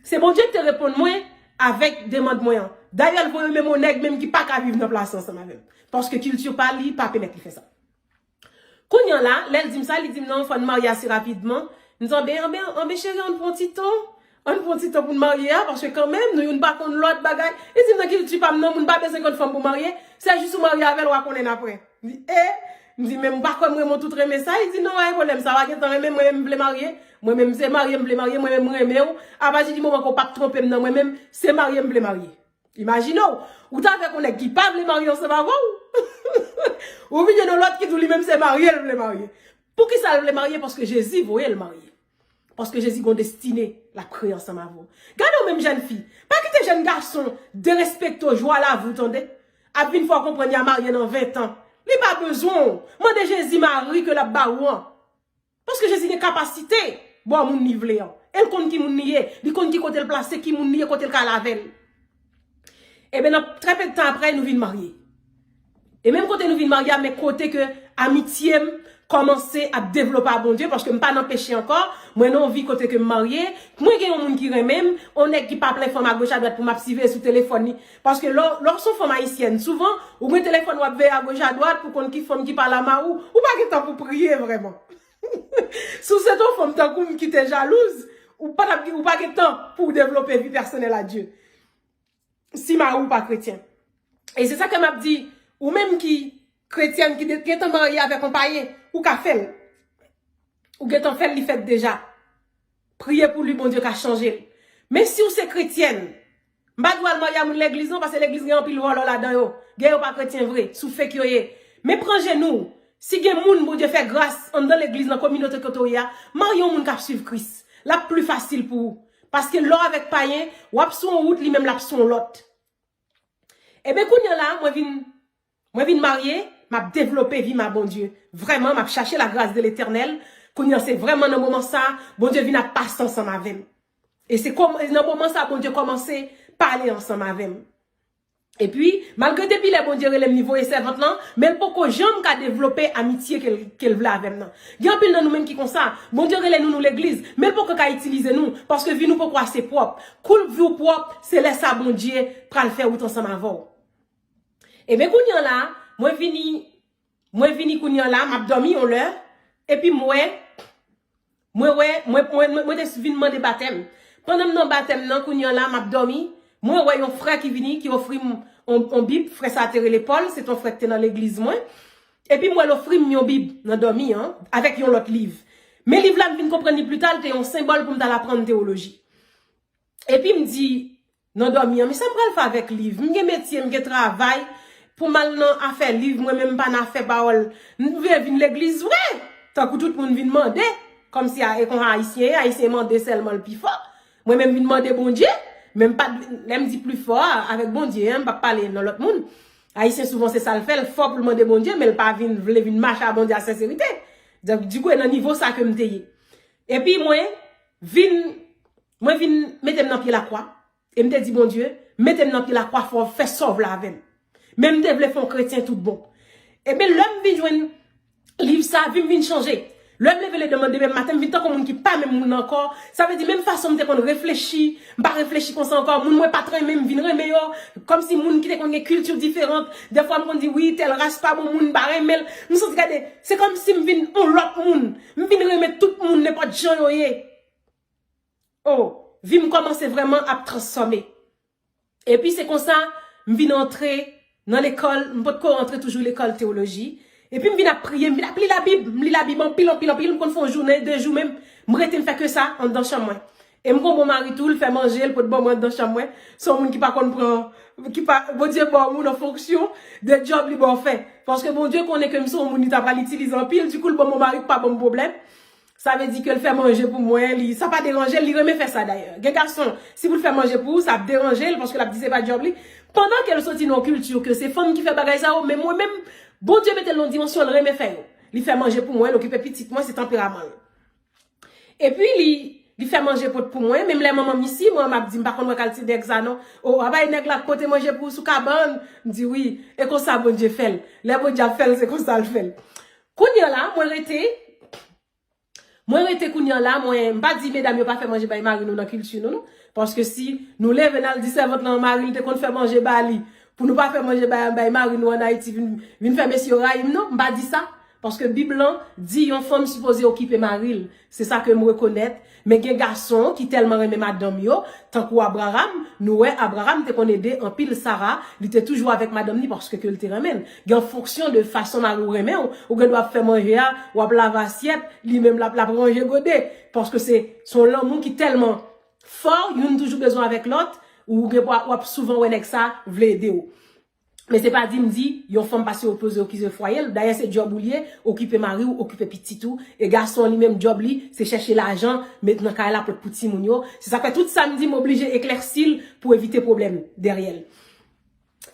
se Bondye ki te reponn mwen avèk demann mwen an. Dayè, l voye menm yon nèg menm ki pa ka viv nan plas ansanm avè m. Paske kilti pa li pa pèmèt li fè sa. Kounye a la, lè l di m sa, li di m, non, fò n marye ase rapidman. M di, anben, anben, anben, cheri, ann pran ti tan. Ann pran ti tan pou n marye a, paske kanmenm, nou youn pa konn lòt bagay. Li di m, nan kilti pa m nan, moun pa bezwen konn fanm pou marye. Se jis ou marye avè l, w a konnen apre. M di, e? M di, men m pa kwè m renmen w tout renmen sa. Li di, non, pa gen pwoblèm, sa pa gen tan renmen, mwen menm m vle marye. Mwen menm se marye m vle marye, mwen menm m renmen w. Apati di moman ke w p ap twonpe m nan, mwen menm, se marye m vle marye. Imajine w, ou t avèk yon nèg ki pa vle marye ansanm avè w. Ou vin jwenn yon lòt ki di w li menm se marye l vle marye. Poukisa l vle marye? Paske Jezi voye l marye. Paske Jezi gen yon destine l ap kreye ansanm avè w. Gade w menm jèn fi, pa kite jèn gason derespekte w, jwe w a lavi w, tande. Ap vin fè w konprann y a marye nan ven tan. Li pa bezwen w. Mande Jezi mari ke l ap ba ou an. Paske Jezi gen kapasite. bò moun li vle an. E l konn ki moun li ye, li konn ki kote l plase, ki moun li ye, kote l ka al avè l. Ebyen, nan trè pe de tan apre, nou vin marye. E menm kote nou vin marye a, men kote ke amitye m kòmanse ap devlope a Bondye, paske m pa nan peche ankò, mwen nan yon vi kote ke m marye, mwen gen yon moun ki renmen m, yon nèg ki pa plen fanm agoch adwat pou m ap siveye sou telefòn li. Paske lè, lè w se yon fanm ayisyèn, souvan, ou gen telefòn w ap veye agoch adwat pou konn ki fanm ki pale a mari w, ou pa gen tan pou priye vrèman. Si w se t yon fanm tankou m ki te jalouz, ou pa t ap gen, ou pa gen tan pou w devlope vi pèsonèl a Dye. Si mari w pa kretyen. E se sa ke m ap di, ou menm ki kretyèn, ki de- gentan marye avèk yon payen, ou ka fè l. Ou gentan fè l, li fèt deja. Priye pou li, Bondye ka chanje l. Men si w se kretyèn, m pa di w al marye a moun legliz non, paske legliz gen anpil vòlò ladan yo. Gen yo pa kretyen vre, sou fake yo ye. Men pran jenou w. Si gen moun Bondye fè gras anndan legliz, nan kominote kote w ye a, marye yon moun k ap swiv Kris. L ap pli fasil pou ou. Paske lè w avèk payen, w ap sou yon wout, li menm l ap sou yon lòt. Ebyen, kounye a la, mwen vin, mwen vin marye, m ap devlope vi m a Bondye. Vrèman, m ap chache la grâce de l'Éternel. Kounye a, se vrèman nan moman sa, Bondye vin ap pase ansanm avè m. E se kòm, e nan moman sa, Bondye kòmanse pale ansanm avè m. Epi, malgre depi lè Bondye rele m, li voye sèvant lan, men l poko janm ka devlope amitye ke l, ke l vle avè m nan. Gen anpil nan nou menm ki konsa. Bondye rele nou, nou legliz, men l poko ka itilize nou, paske vi nou poko ase pwòp. Kou vi w pwòp, se lè sa Bondye pral fè wout ansanm avè w. Ebyen, kounye a la, mwen vini, mwen vini kounye a la, m ap dòmi yon lè, epi m wè, mwen wè, mwen, mwen, mwen, mwen te vin mande batèm. Pandan m nan batèm nan, kounye a la, m ap dòmi, mwen wè yon frè ki vini, ki ofri m yon, yon Bib, frè sa a te rele Paul, se te yon frè ki te nan legliz mwen. Epi m wè l ofri m yon Bib nan dòmi an, avèk yon lòt liv. Men liv la, m vin konprann li pli ta, l te yon senbòl pou m t al aprann tewoloji. Epi m di, nan dòmi an, men sa m pral fè avèk liv? M gen metye, m gen travay, pou m al nan afè liv, mwen menm m pa nan afè pawòl. M vle vin legliz vre, tankou tout moun vin mande, kòmsi a, e konsa Ayisyen ye, Ayisyen mande sèlman l pi fò. Mwen menm vin mande Bondye, men m pa, lè m di pli fò a, avèk Bondye, en, m p ap pale nan lòt moun. Ayisyen souvan se sa l fè, l fò pou l mande Bondye, men l pa vin vle vin mache a Bondye a senserite. Donk, dikou, e nan nivo sa ke m te ye. Epi mwen vin, mwen vin mete m nan pye lakwa. E m te di Bondye, mete m nan pye lakwa, fè w fè sa w vle avè m. Men m te vle fè yon kretyen tout bon. Ebyen, lè m vin jwenn liv sa, vi m vin chanje. Lè m leve le demen, demen maten, m vin tankou moun ki pa menm moun ankò. Sa vle di, menm fason m te konn reflechi, m pa reflechi konsa ankò. Moun mwen pa t renmen m, vin renmen yo. Kòmsi moun ki te konn gen kilti diferan. Dèfwa m konn di, wi, tèl ras pa bon moun, m pa renmen l. M santi, gade, se kòmsi m vin yon lòt moun. M vin renmen tout moun, nenpòt jan yo ye. O, vi m kòmanse vrèman ap transfòme. Epi se konsa, m vin antre nan lekòl, m potko antre toujou lekòl tewoloji. Epi m vin ap priye, m vin ap li Labib, m li Labib anpil, anpil, anpil, m konn fè yon jounen, de jou menm, m rete m fè ke sa anndan chanm mwen. E m gon bon mari tou, l fè manje, l pot ban mwen anndan chanm mwen. Se yon moun ki pa konn pran, ki pa, Bondye ba yon moun an fonksyon de djòb li ba w fè. Paske Bondye konnen ke m se yon moun li ta pral itilize anpil, dikou l ban m yon mari ki pa ban m pwoblèm. Sa vle di ke l fè manje pou mwen, li, sa pa deranje l, li renmen fè sa dayè. Gen gason, si pou l fè manje pou ou, sa ap deranje l, paske l ap di se pa djòb li. Pandan ke l soti nan yon kilti ke se fanm ki fè bagay sa yo, men mwen menm, Bondye mete l nan yon dimansyon, l renmen fè yo. Li fè manje pou mwen, l okipe pitit mwen, se tanperaman l. Epi li, li fè manje pot pou mwen, menm lè manman m isi, mwen m ap di m pa konn wè kalite nèg sa non. O, a bay nèg la k pote manje pou ou sou kabann. M di wi, e konsa Bondye fè l. Lè Bondye ap fè l, se konsa l fè l. Kounye a la, mwen rete, mwen rete kounye a la, mwen, m pa di medam yo pa fè manje bay mari nou nan kilti nou, non. Paske si nou leve n al di sèvant lan mari l te konn fè manje ba li, pou nou pa fè manje bay, bay mari nou ann Ayiti, vin, vin fè mesye yo rayi m, non, m pa di sa. Paske Bib lan di yon fanm sipoze okipe mari l. Se sa ke m rekonèt. Men gen gason ki tèlman renmen madanm yo, tankou Abraram, nou wè Abraram te konn ede anpil Sara, li te toujou avèk madanm li paske ke l te renmen l. Gen an fonksyon de fason mari w renmen w, ou gen dwa ap fè manje a, w ap lave asyèt, li menm l ap, l ap ranje gode. Paske se, se yon lanmou ki tèlman fò, youn toujou bezwen avèk lòt, ou gen, w ap souvan wè nèg sa vle ede w. Men se pa di m di yon fanm pa sipoze okipe fwaye l. Dayè, se djòb ou l ye, okipe mari w, okipe pitit ou. E gason an li menm, djòb li, se chèche lajan, met nan kay la, pot pou timoun yo. Se sa k fè tout sa m di, m oblije eklèsi l pou evite pwoblèm dèyè l.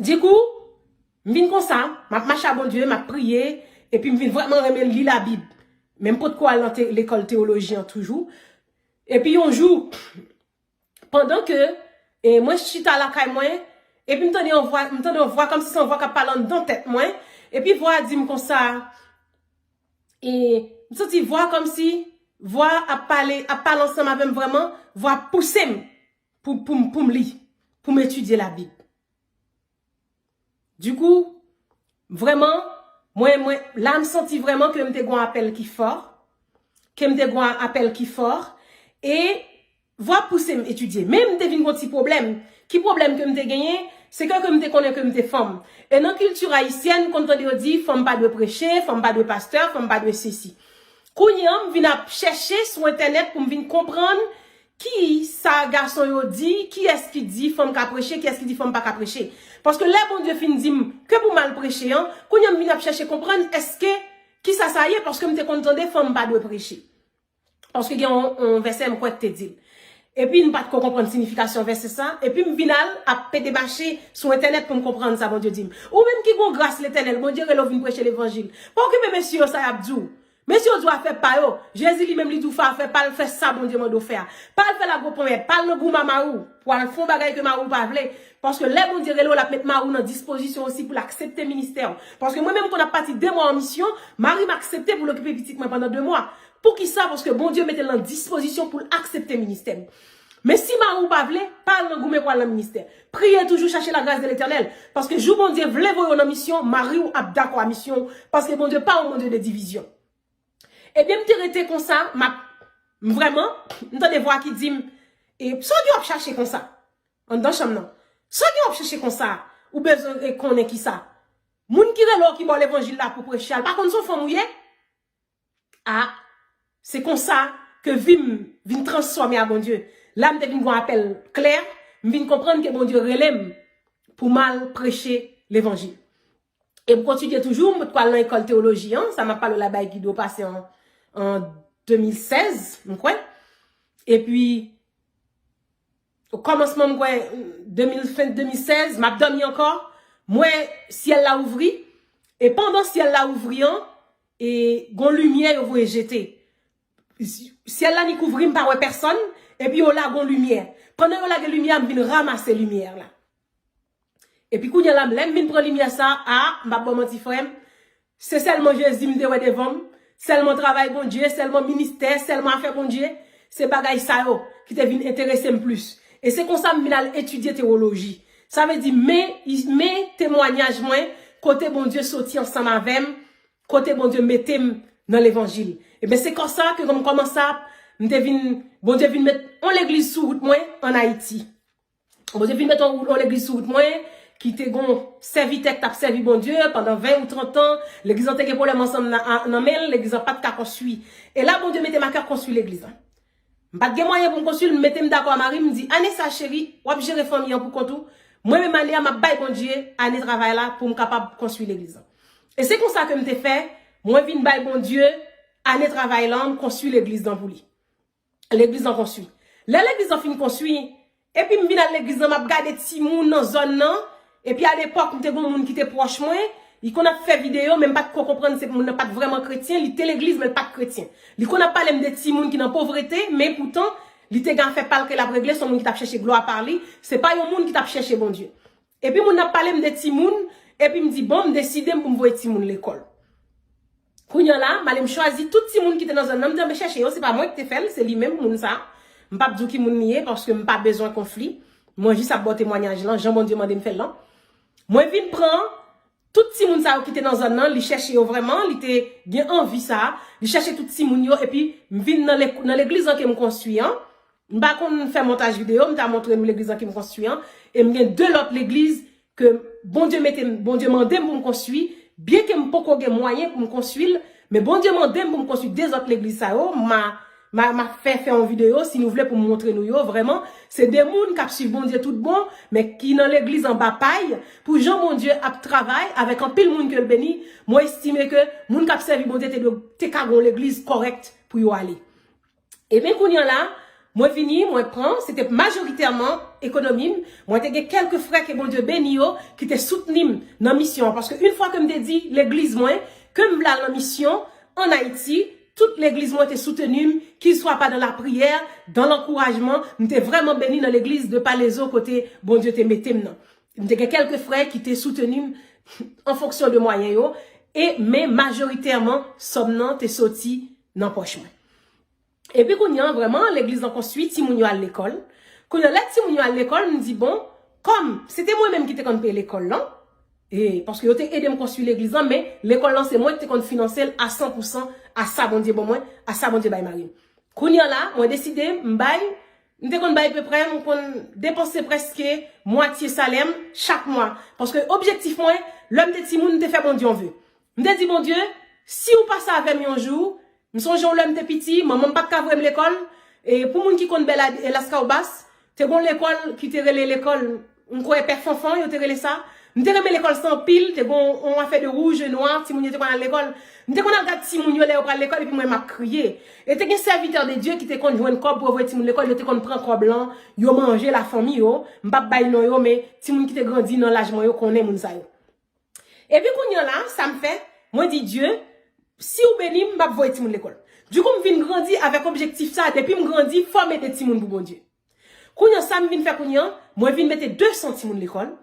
Dikou, m vin konsa, m ap mache a Bondye, m ap priye, epi m vin vrèman renmen li Labib. Men m potko al nan te-, lekòl tewoloji an toujou. Epi yon jou, pandan ke e mwen chita lakay mwen, epi m tande yon vwa, m tande yon vwa kòmsi se yon vwa k ap pale anndan tèt mwen, epi vwa a di m konsa, e m santi vwa kòmsi vwa ap pale, ap pale ansanm avè m vrèman, vwa pouse m pou, pou, m- pou m li, pou m etidye Labib. Dikou, vrèman, mwen, mwen, la m santi vrèman ke m te gon apèl ki fò, ke m te gon apèl ki fò, e vwa pouse m etidye. Men m te vin gon ti pwoblèm. Ki pwoblèm ke m te genyen? Se ke, ke m te konnen ke m te fanm. E nan kilti ayisyèn, konn tande yo di, fanm pa dwe preche, fanm pa dwe pastè, fanm pa dwe sesi. Kounye a, m vin ap chèche sou entènèt pou m vin konprann ki sa gason yo di, kiyès ki di fanm ka preche, kiyès ki di fanm pa ka preche. Paske lè Bondye fin di m ke pou m al preche an, kounye a m vin ap chèche konprann èske ki sa sa ye, paske m te konn tande fanm pa dwe preche. Paske gen yon, yon vèsè m kwè k te di l. Epi m pa t ko konprann siyifikasyon vèsè sa, epi m vin al ap pede mache sou entènèt pou m konprann sa Bondye di m. Ou menm ki gon gras Letènèl, Bondye rele w vin preche levanjil. Pa okipe mesye yo sa y ap di w. Mesye yo di w afè pa yo. Jezi li menm li di w fè afè pa l, fè sa Bondye mande w fè a. Pa al fè lagwoponyèt, pa al nan goumen a mari w pou al fè yon bagay ke mari w pa vle. Paske lè Bondye rele w, l ap met mari w nan dispozisyon osi pou l aksepte ministè w. Paske mwen menm, m konn ap pati de mwa an misyon, mari m aksepte pou l okipe pitit mwen pandan de mwa. Poukisa? Paske Bondye mete l nan dispozisyon pou l aksepte ministè m. Men si mari w pa vle, pa al nan goumen pou al nan ministè. Priye toujou, chache la grâce de l'Éternel. Paske jou Bondye vle voye w nan misyon, mari w ap dakò a misyon w, paske Bondye pa yon Bondye de divizyon. Ebyen, m te rete konsa, m ap, m vrèman, m tande vwa ki di m, e, sa w gen w ap chache konsa? Anndan chanm nan. Sa w gen w ap chache konsa? Ou bezwen e konnen kisa? Moun ki rele w ki ba w levanjil la pou preche a, l pa konn se yon fanm ou ye? A, se konsa ke vi m vin transfòme a Bondye. La m te vin gon apèl klè, m vin konprann ke Bondye rele m pou m al preche levanjil. E m kontinye toujou, m pral nan lekòl teyoloji an, sa m ap pale w la bay ki dwe pase an, an de mil sèz, m kwè. Epi, o kòmansman, m kwè, de mil, fen de mil sèz, m ap dòmi ankò, m wè syèl la ouvri, e pandan syèl la ouvri an, e gon limyè yo voye jete. Syèl la ni kouvri, m pa wè pèsonn, epi yo lage yon limyè. Pandan yo lage limyè a, m vin ranmase limyè la. Epi kounye a la, lè m vin pran limyè sa a, a, m p ap ba w manti, frè m, se sèlman Jezi m te wè devan m, sèlman travay Bondye, sèlman ministè, sèlman afè Bondye, se bagay sa yo ki te vin enterese m plis. E se konsa m vin al etidye teyoloji. Sa vle di, men, men temwayaj mwen, kote Bondye soti ansanm avè m, kote Bondye mete m nan levanjil. Ebyen, se konsa ke m kòmanse ap, m te vin, Bondye vin met yon legliz sou wout mwen ann Ayiti. Bondye vin met yon, yon legliz sou wout mwen, ki te gon sèvitè k t ap sèvi Bondye pandan ven ou trant tan. Legliz lan te gen pwoblèm ansanm nan, a, nan men l, legliz lan pa t ka konstwi. E la, Bondye mete m a kè konstwi legliz lan. M pa t gen mwayen pou m konstwi l, m mete m dakò a mari m, m di, "Ane sa, cheri, w ap jere fanmi an pou kont ou. Mwen menm ane a, m ap bay Bondye ane travay la pou m kapab konstwi legliz lan." E se konsa ke m te fè, mwen vin bay Bondye ane travay lan, m konstwi legliz lan pou li. Legliz lan konstwi. Lè legliz lan fin konstwi, epi m vin al legliz lan, m ap gade timoun nan zòn nan, epi alepòk, m te gen yon moun ki te pwòch mwen, li konn ap fè videyo, men m pa t ko konprann se moun nan pa t vrèman kretyen, li te legliz, men l pa t kretyen. Li konn ap pale m de timoun ki nan povrete, men poutan, li te gen afè pa l ke l ap regle, se yon moun ki t ap chèche glwa pa li, se pa yon moun ki t ap chèche Bondye. Epi moun nan ap pale m de timoun, epi m di, "Bon, m deside m pou m voye timoun lekòl." Kounye a la, m ale m chwazi tout timoun ki te nan zòn nan, m di, "Anben chèche yo, se pa mwen ki te fè l, se li menm, moun sa." M p ap di w ki moun li ye, paske m pa bezwen konfli. Mwen jis ap ba w temwayaj lan, jan Bondye mande m fè l lan. Mwen vin pran tout timoun sa yo ki te nan zòn nan, li chèche yo vrèman, li te gen anvi sa, li chèche tout timoun yo, epi m vin nan lek-, nan legliz lan ke m konstwi an. M pa konn fè montaj videyo, m ta montre nou legliz lan ke m konstwi an, e m gen de lòt legliz ke Bondye mete m, Bondye mande m pou m konstwi, byenke m poko gen mwayen pou m konstwi l, men Bondye mande m pou m konstwi de zòt legliz sa yo, m a, m a, m a fè, fè yon videyo, si nou vle, pou m montre nou yo, vrèman, se de moun k ap swiv Bondye tout bon, men ki nan legliz anba pay, pou jan Bondye ap travay avèk anpil moun ke l beni, mwen estime ke moun k ap sèvi Bondye te dwe, te ka gen yon legliz kòrèk pou yo ale. Ebyen, kounye a la, mwen vini, mwen pran, se te majoritèman ekonomi m. Mwen te gen kèlke frè ke Bondye beni yo, ki te soutni m nan misyon an. Paske yon fwa ke m te di legliz mwen, ke m vle al nan misyon ann Ayiti, tout legliz mwen te souteni m, ki swa pa dan lapriyè, dan lankourajman, m te vrèman beni nan legliz de Palaiseau kote Bondye te mete m nan. M te gen kèlke frè ki te souteni m an fonksyon de mwayen yo, e men majoritèman sòm nan te soti nan pòch mwen. Epi kounye an, vrèman, legliz lan konstwi, timoun yo al lekòl. Kounye an, lè timoun yo al lekòl, m di, bon, kòm se te mwen menm ki te konn peye lekòl lan, e paske yo te ede m konstwi legliz lan, men lekòl lan se mwen ki te konn finanse l a san pou san a sa Bondye ban mwen, a sa Bondye bay mari m. Kounye an la, mwen deside, m bay, m te konn bay peprè, m konn depanse prèske mwatye salè m chak mwa. Paske objektif mwen, lè m te timoun, m te fè Bondye yon ve. M te di Bondye, si w pase avè m yon jou, m sonje w lè m te piti, manman m pa t ka voye m lekòl, e pou moun ki konn Bèladi e Laskawbas, te gon lekòl ki te rele lekòl, m kwè Pè Fanfan, yo te rele sa. M te renmen lekòl sa anpil, te gon yon afè de wouj e nwa, timoun yo te konn al lekòl. M te konn al gad timoun yo lè yo pral lekòl, epi mwen m ap kriye. E te gen sèvitè de Dye ki te konn jwenn kòb pou yo voye timoun lekòl, yo te konn pran kòb lan, yo manje lafanmi yo. M p ap bay non yo, men timoun ki te grandi nan laj mwen yo konnen moun sa yo. Epi kounye an la, sa m fè, mwen di Dye, si w beni m, m ap voye timoun lekòl. Dikou, m vin grandi avèk objektif sa, depi m grandi, fò m ede timoun pou Bondye. Kounye an, sa m vin fè kounye an, mwen vin mete de san timoun lekòl.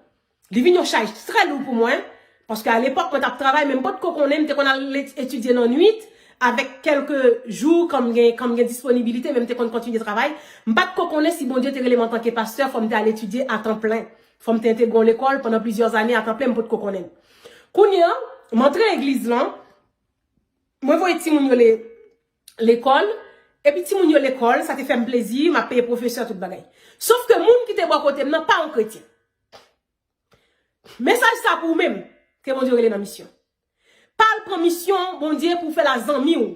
Li vin yon chaj trè lou pou mwen, paske alepòk, mwen t ap travay, men m potko konnen, m te konn al etidye nan nwit, avèk kèlke jou, kan m gen, kan m gen disponibilite, men m te konn kontinye travay. M pa t ko konnen si Bondye te rele m antanke pastè, fò m te al etidye a tan plen. Fò m te entegre yon lekòl pandan plizyè ane a tan plen, m potko konnen. Kounye an, m antre legliz lan, mwen voye timoun yo le, lekòl, epi timoun yo lekòl, sa te fè m plezi, m ap peye pwofesè tout bagay. Sof ke moun ki te bò kote m nan pa yon kretyen. Mesaj sa pou ou menm, ke Bondye rele nan misyon. Pa al pran misyon Bondye pou fè l a zanmi w.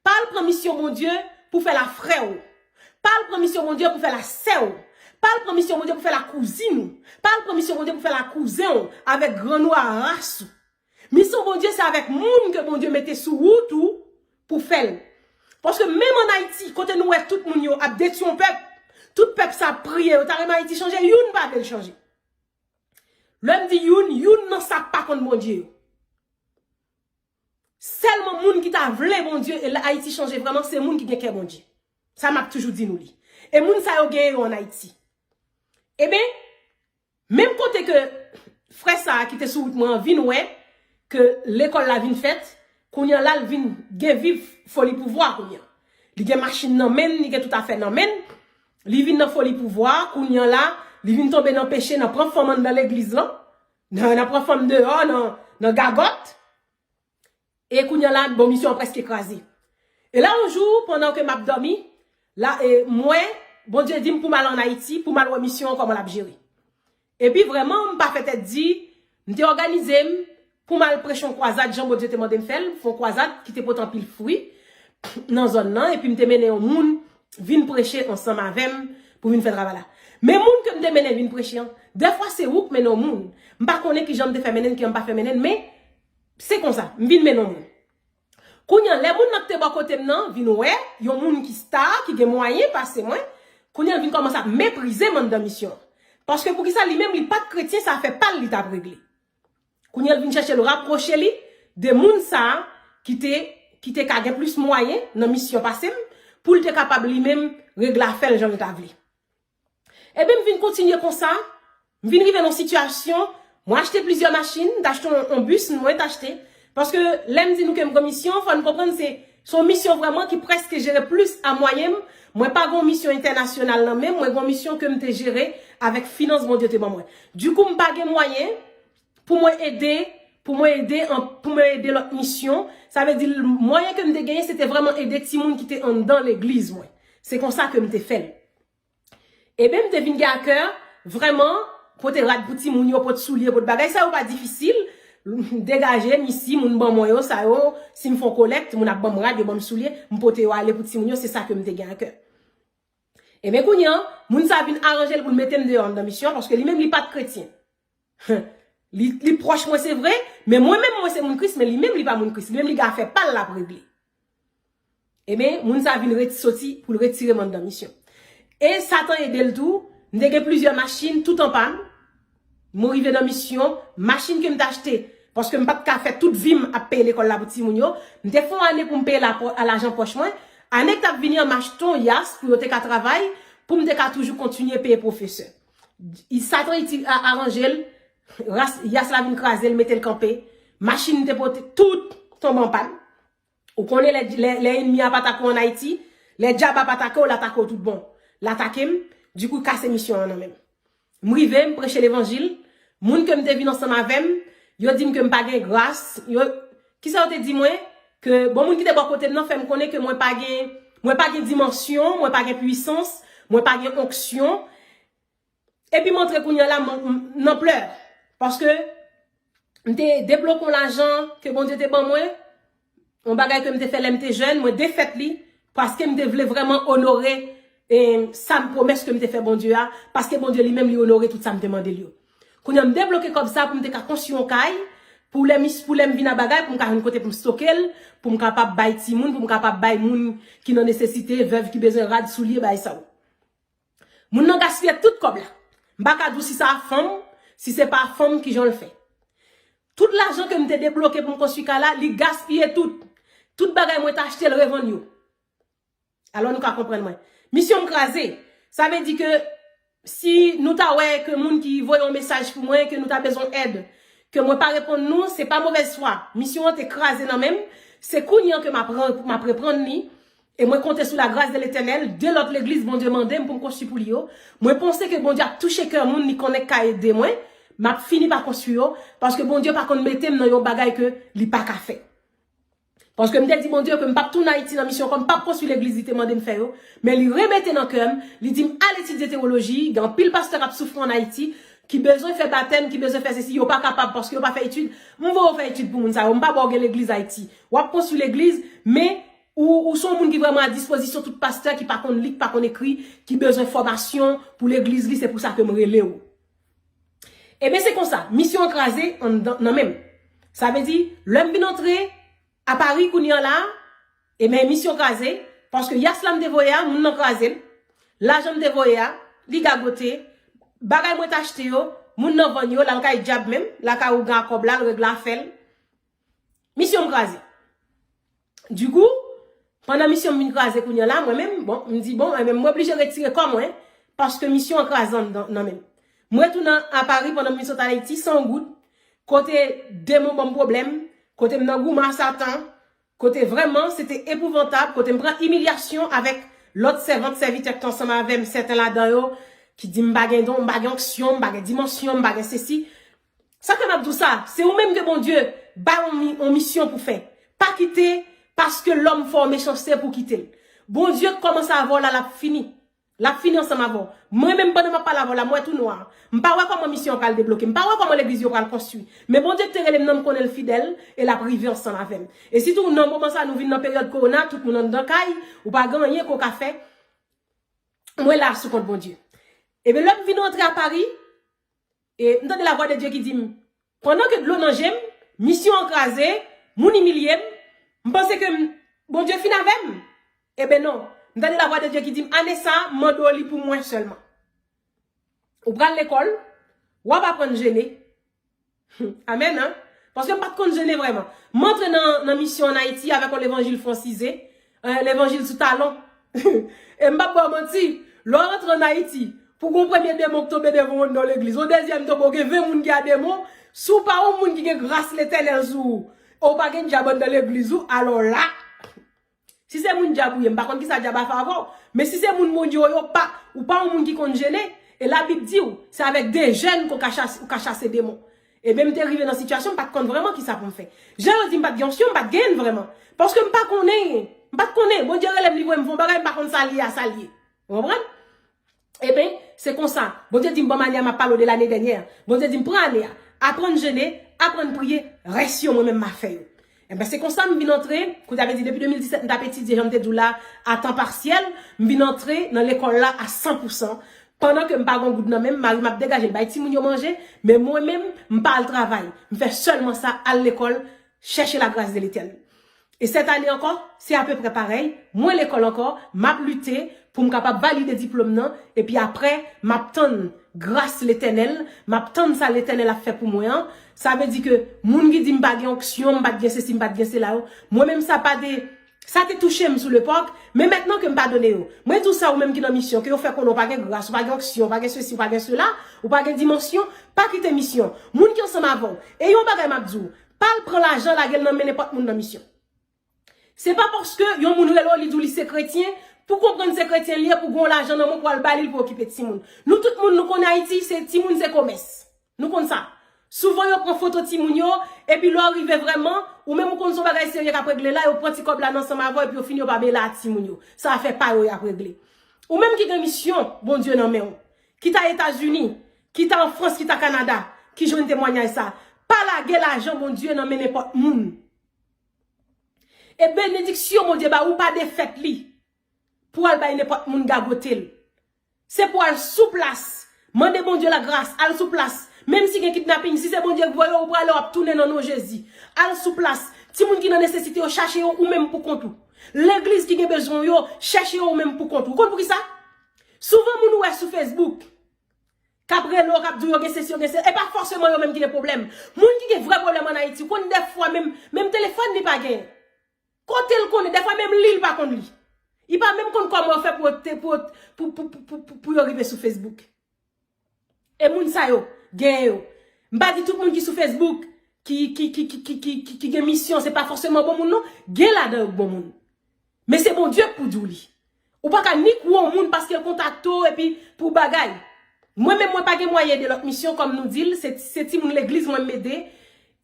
Pa al pran misyon Bondye pou fè l a frè w. Pa al pran misyon Bondye pou fè l a sè w. Pa al pran misyon Bondye pou fè l a kouzin ou. Pa al pran misyon Bondye pou fè l a kouzen w avèk grann ou a ras ou. Misyon Bondye se avèk moun ke Bondye mete sou wout ou pou fè l. Paske menm ann Ayiti, kote nou wè tout moun yo ap detwi yon pèp, tout pèp sa ap priye, yo ta renmen Ayiti chanje, youn pa vle l chanje. Lè m di youn, youn nan sa k pa konn Bondye yo. Sèlman moun ki ta vle Bondye e Ayiti chanje vrèman, se moun ki gen kè Bondye. Sa m ap toujou di nou li. E moun sa yo genyen yo ann Ayiti. Ebyen, menm kote ke frè sa a ki te sou wout mwen an vin wè ke lekòl la vin fèt, kounye an la, l vin gen viv foli pouvwa kounye an. Li gen machin nan men l, li gen tout afè nan men l. Li vin nan foli pouvwa, kounye an la, li vin tonbe nan peche, nan pran fanm anndan legliz lan, nan, nan pran fanm deyò, nan, nan gagòt. E kounye an la, bon, misyon an prèske kraze. E la, yon jou, pandan ke m ap dòmi, la, e, m wè, Bondye di m pou m al ann Ayiti, pou m al wè misyon an kòman l ap jere. Epi vrèman, m pa fè tèt di, m te òganize m pou m al preche yon kwazad, jan Bondye te mande m fè l, fè yon kwazad ki te pote anpil fwi nan zòn nan, epi m te mennen yon moun vin preche ansanm avè m pou vin fè travay la. Men moun ke m te mennen vin preche an, dèfwa se ou k mennen yon moun. M pa konnen kijan m te fè mennen l, kijan m pa fè mennen l, men se konsa, m vin mennen yon moun. Kounye an, lè moun nan k te bò kote m nan vin wè yon moun ki sta, ki gen mwayen pase mwen, kounye an l vin kòmanse ap meprize m anndan misyon an. Paske poukisa li menm li pa t kretyen, se afè pa l li t ap regle. Kounye an l vin chèche l rapwoche li de moun sa a ki te, ki te ka gen plis mwayen nan misyon pase m, pou l te kapab li menm regle afè l jan l ta vle. Ebyen, m vin kontinye konsa. M vin rive nan yon sitiyasyon, mwen achte plizyè machin, m t achte yon, yon bis, mwen t achte. Paske lè m di nou ke m gen misyon, fò n konprann se, se yon misyon vrèman ki prèske jere plis a mwayen m. Mwen pa gen yon misyon entènasyonal nan men m, mwen gen yon misyon ke m te jere avèk finans Bondye te ban mwen. Dikou, m pa gen mwayen pou mwen ede, pou mwen ede, an, pou mwen ede lòt misyon. Sa vle di, mwayen ke m te genyen, se te vrèman ede timoun ki te anndan legliz mwen. Se konsa ke m te fè l. Ebyen, m te vin gen a kè, vrèman, pote rad pou timoun yo, pote soulye, pote bagay, sa yo pa difisil. Degaje m isi, moun ban mwen yo, sa yo, si m fè yon kolèkt, moun ap ban m rad, yo ban m soulye, m pote yo ale pou timoun yo, se sa ke m te gen a kè. Ebyen, kounye an, moun sa vin aranje l pou l mete m deyò anndan misyon an, paske li menm li pa t kretyen. Li, li pwòch mwen, se vre, men mwen menm, mwen se moun Kris, men li menm, li pa moun Kris. Li menm, li gen afè pa l l ap regle. Ebyen, moun sa vin reti, soti pou l retire m anndan misyon. E Satan ede l tou. M te gen plizyè machin, tout an pàn. Mwen rive nan misyon, machin ke m te achte, Paske m pa t ka fè tout vi m ap peye lekòl la pou timoun yo. M te fè yon ane pou m peye lajan pòch mwen. Ane k t ap vini an, m achte yon Yas pou yo te ka travay, pou m te ka toujou kontinye peye pwofesè. Satan iti aranje l, Yas la vin kraze l, mete l kanpe. Machin m te pote, tout tonbe an pàn. Ou konnen lè, lè, lè ènmi a pa atake w ann Ayiti, lè dyab ap atake w, l atake w tout bon. L atake m, dikou, kase misyon an nan men m. M rive, m preche levanjil. Moun ke m te vin ansanm avè m, yo di m ke m pa gen gras. Yo, kisa yo te di mwen? Ke, bon, moun ki te bò kote m nan fè m konnen ke mwen pa gen, mwen pa gen dimansyon, mwen pa gen pwisans, mwen pa gen onksyon. Epi m antre kounye a la, m, m, nan plè. Paske m te debloke yon lajan ke Bondye te ban mwen, yon bagay ke m te fè lè m te jèn, mwen defèt li, paske m te vle vrèman onore, e, sa m pwomès ke m te fè Bondye a, paske Bondye li menm li onore tout sa m te mande l yo. Kounye a m debloke kòb sa pou m te ka konstwi yon kay, pou lè m, pou lè m vin a bagay, pou m ka jwenn kote pou m stoke l, pou m kapab bay timoun, pou m kapab bay moun ki nan nesesite, vèv ki bezwen rad, soulye, bagay sa yo. Moun nan gaspiye tout kòb la. M pa ka di w si sa a fanm, si se pa fanm, kijan l fè. Tout lajan ke m te debloke pou m konstwi kay la, li gaspiye tout. Tout bagay mwen te achte, l revann yo. Alò nou ka konprann mwen. Misyon m kraze. Sa vle di ke si nou ta wè ke moun ki voye yon mesaj pou mwen, ke nou ta bezwen èd, ke mwen pa reponn nou, se pa movèz fwa. Misyon an te kraze nan men m. Se kounye an ke m ap ran-, m ap reprann li. E mwen konte sou lagras de Letènèl, de lòt legliz Bondye mande m pou m konstwi pou li yo. Mwen panse ke Bondye ap touche kè moun, li konnen k ka ede mwen. M ap fini pa konstwi yo, paske Bondye pa konn mete m nan yon bagay ke li pa ka fè. Paske m te di Bondye ke m p ap tounen Ayiti nan misyon, kòm m p ap konstwi legliz li te mande m fè yo. Men li remete nan kè m, li di m al etidye tewoloji, gen anpil pastè k ap soufri ann Ayiti, ki bezwen fè batèm, ki bezwen fè sesi, yo pa kapab paske yo pa fè etid. M voye w fè etid pou moun sa yo, m pa ba w gen legliz Ayiti. W ap konstwi legliz, men ou, ou se yon moun ki vrèman a dispozisyon tout pastè ki pa konn li, ki pa konn ekri, ki bezwen fòmasyon pou legliz li, se pou sa ke m rele w. Ebyen, se konsa, misyon an kraze anndan, nan men m. Sa vle di, lè m vin antre a Pari kounye a la, ebyen, misyon kraze, paske yas la m te voye a, moun nan kraze l, lajan m te voye a, li gagote, bagay mwen t achte yo, moun nan vann yo, l al kay dyab menm, lakay ougan a kòb la, l regle afè l. Misyon m kraze. Dikou, pandan misyon m vin kraze kounye a la, mwen menm, bon, m di, bon, enben, mwen oblije retire kò mwen, paske misyon an kraze anndan, nan men m. Mwen retounen a Pari pandan m vin sot Ayiti san yon goud, kote demon ban m pwoblèm, kote m nan goumen a Satan, kote vrèman se te epouvantab, kote m pran imilyasyon avèk lòt sèvant, sèvitè ki te ansanm avè m, sèten ladan yo, ki di m pa gen don, m pa gen onksyon, m pa gen dimansyon, m pa gen sesi. Sa fè m ap di w sa, se ou menm ke Bondye bay yon mi-, yon misyon pou fè. Pa kite, paske lòm fè w mechanste pou w kite l. Bondye k kòmanse avè w la, l ap fini. L ap fini ansanm avè w. Mwen menm, pandan m ap pale avè w la, m wè tou nwa. M pa wè kòman misyon an pral debloke. M pa wè kòman legliz yo pral konstwi. Men Bondye ki te rele m nan, m konnen l fidèl e l ap rive ansanm avè m. E sitou, nan moman sa, nou vin nan peryòd kowona, tout moun anndan kay, ou pa gen anyen ke w ka fè. Mwen la sou kont Bondye. Ebyen, lè m vin rantre a Pari, e m tande lavwa de Dye ki di m, pandan ke dlo nan je m, misyon an kraze, moun imilye m, m panse ke m, Bondye fin avè m. Ebyen non, m tande lavwa de Dye ki di m, ane sa, m mande w li pou mwen sèlman. Ou pral lekòl, w ap aprann jene. Amèn, an? Paske m pa t konn jene vrèman. M antre nan, nan misyon ann Ayiti avèk yon levanjil fransize, yon levanjil sou talon. E m p ap ba w manti, lè w rantre ann Ayiti, pou gen yon premye demon k tonbe devan w anndan yon legliz, yon dezyèm tonbe, w gen ven moun ki a demon, si w pa yon moun ki gen gras Letènèl sou ou, e w pa gen dyab anndan legliz ou, alò la, si se moun dyab ou ye, m pa konn kisa dyab a fè avè w. Men si se moun Bondye w ye, w pa, ou pa yon moun ki konn jene. E Labib di w, se avèk dejèn ke w ka chase, ou ka chase demon. Ebyen, m te rive nan sitiyasyon, m pa t konn vrèman kisa pou m fè. Jan yo di m pa t gen onksyon, m pa t genyen l vrèman. Paske m pa konnen, m pa t konnen. Bondye rele m, li voye m fè yon bagay, m pa konn sa l ye a, sa l ye. Ou konprann? Ebyen, se konsa. Bondye di m, ban m ane a, m ap pale w de lane dènyè. Bondye di m, pran ane a. Aprann jene, aprann priye, rès yo, mwen menm, m a fè yo. Ebyen, se konsa m vin antre, kote a vle di, depi de mil disèt, m t ap etidye, jan m te di w la, a tan pasyèl, m vin antre nan lekòl la a san pou san. Pandan ke m pa gen yon goud nan men m, mari m ap degaje l, bay timoun yo manje, men mwen menm, m pa al travay. M fè sèlman sa, al lekòl, chèche lagras de Letènèl. E sèt ane ankò, se apeprè parèy, mwen lekòl ankò, m ap lite pou m kapab valide diplòm nan, epi aprè, m ap tann gras Letènèl, m ap tann sa Letènèl ap fè pou mwen an. Sa vle di ke moun ki di m pa gen onksyon, m pa t gen sesi, m pa t gen sela yo, mwen menm sa pa te, sa te touche m sou lepòk, men mentnan ke m padone yo. Mwen di w sa, ou menm ki nan misyon, ke yo fè konnen w pa gen gras, ou pa gen onksyon, ou pa gen sesi, ou pa gen sela, ou pa gen dimansyon, pa kite misyon. Moun ki ansanm avè w. E yon bagay m ap di w, pa al pran lajan lage l nan men nenpòt moun nan misyon. Se pa paske yon moun rele w, li di w li se kretyen, pou konprann se kretyen li ye, pou gen yon lajan nan men w pou al ba li l pou okipe timoun. Nou tout moun nou konnen Ayiti, se timoun se komès. Nou konn sa. Souvan yo pran foto timoun yo, epi lè w rive vrèman, ou menm ou konn se yon bagay serye k ap regle la, yo pran ti kòb la nan ansanm avè w, epi yo fini yo pa mele a timoun yo. Se afè pa yo y ap regle. Ou menm ki gen misyon Bondye nan men w, kit a Etazini, kit a an Frans, kit a Kanada, ki jwenn temwanyaj sa, pa lage lajan Bondye nan men nenpòt moun. E benediksyon Bondye ba ou, pa defèt li pou al bay nenpòt moun gagote l. Se pou al sou plas, mande Bondye lagras, al sou plas. Menm si gen kidnaping, si se Bondye k voye w, ou prale, w ap tounen nan non Jezi. Al sou plas. Timoun ki nan nesesite yo, chache yo ou menm pou kont ou. Legliz ki gen bezwen w yo, chèche yo ou menm pou kont ou. Ou konn poukisa? Souvan moun ou wè sou Facebook k ap rele w, k ap di w yo gen sesi, yo gen sela, e pa fòseman yo menm ki gen pwoblèm. Moun ki gen vrè pwoblèm ann Ayiti, ou konn dèfwa menm, menm telefòn li pa genyen. Kote l konnen, dèfwa menm li, li pa konn li. Li pa menm konn kòman yo fè pou, pou, pou yo rive sou Facebook. E moun sa yo, genyen yo. M pa di tout moun ki sou Facebook, ki, ki, ki, ki, ki, ki, ki, ki gen misyon, se pa fòseman bon moun non. Gen ladan yo k bon moun. Men se Bondye k pou di w li. Ou pa ka ni kwè yon moun paske l kontakte w epi pou bagay. Mwen menm mwen pa gen mwayen ede lòt misyon kòm nou di l, se, se timoun legliz mwen m ede.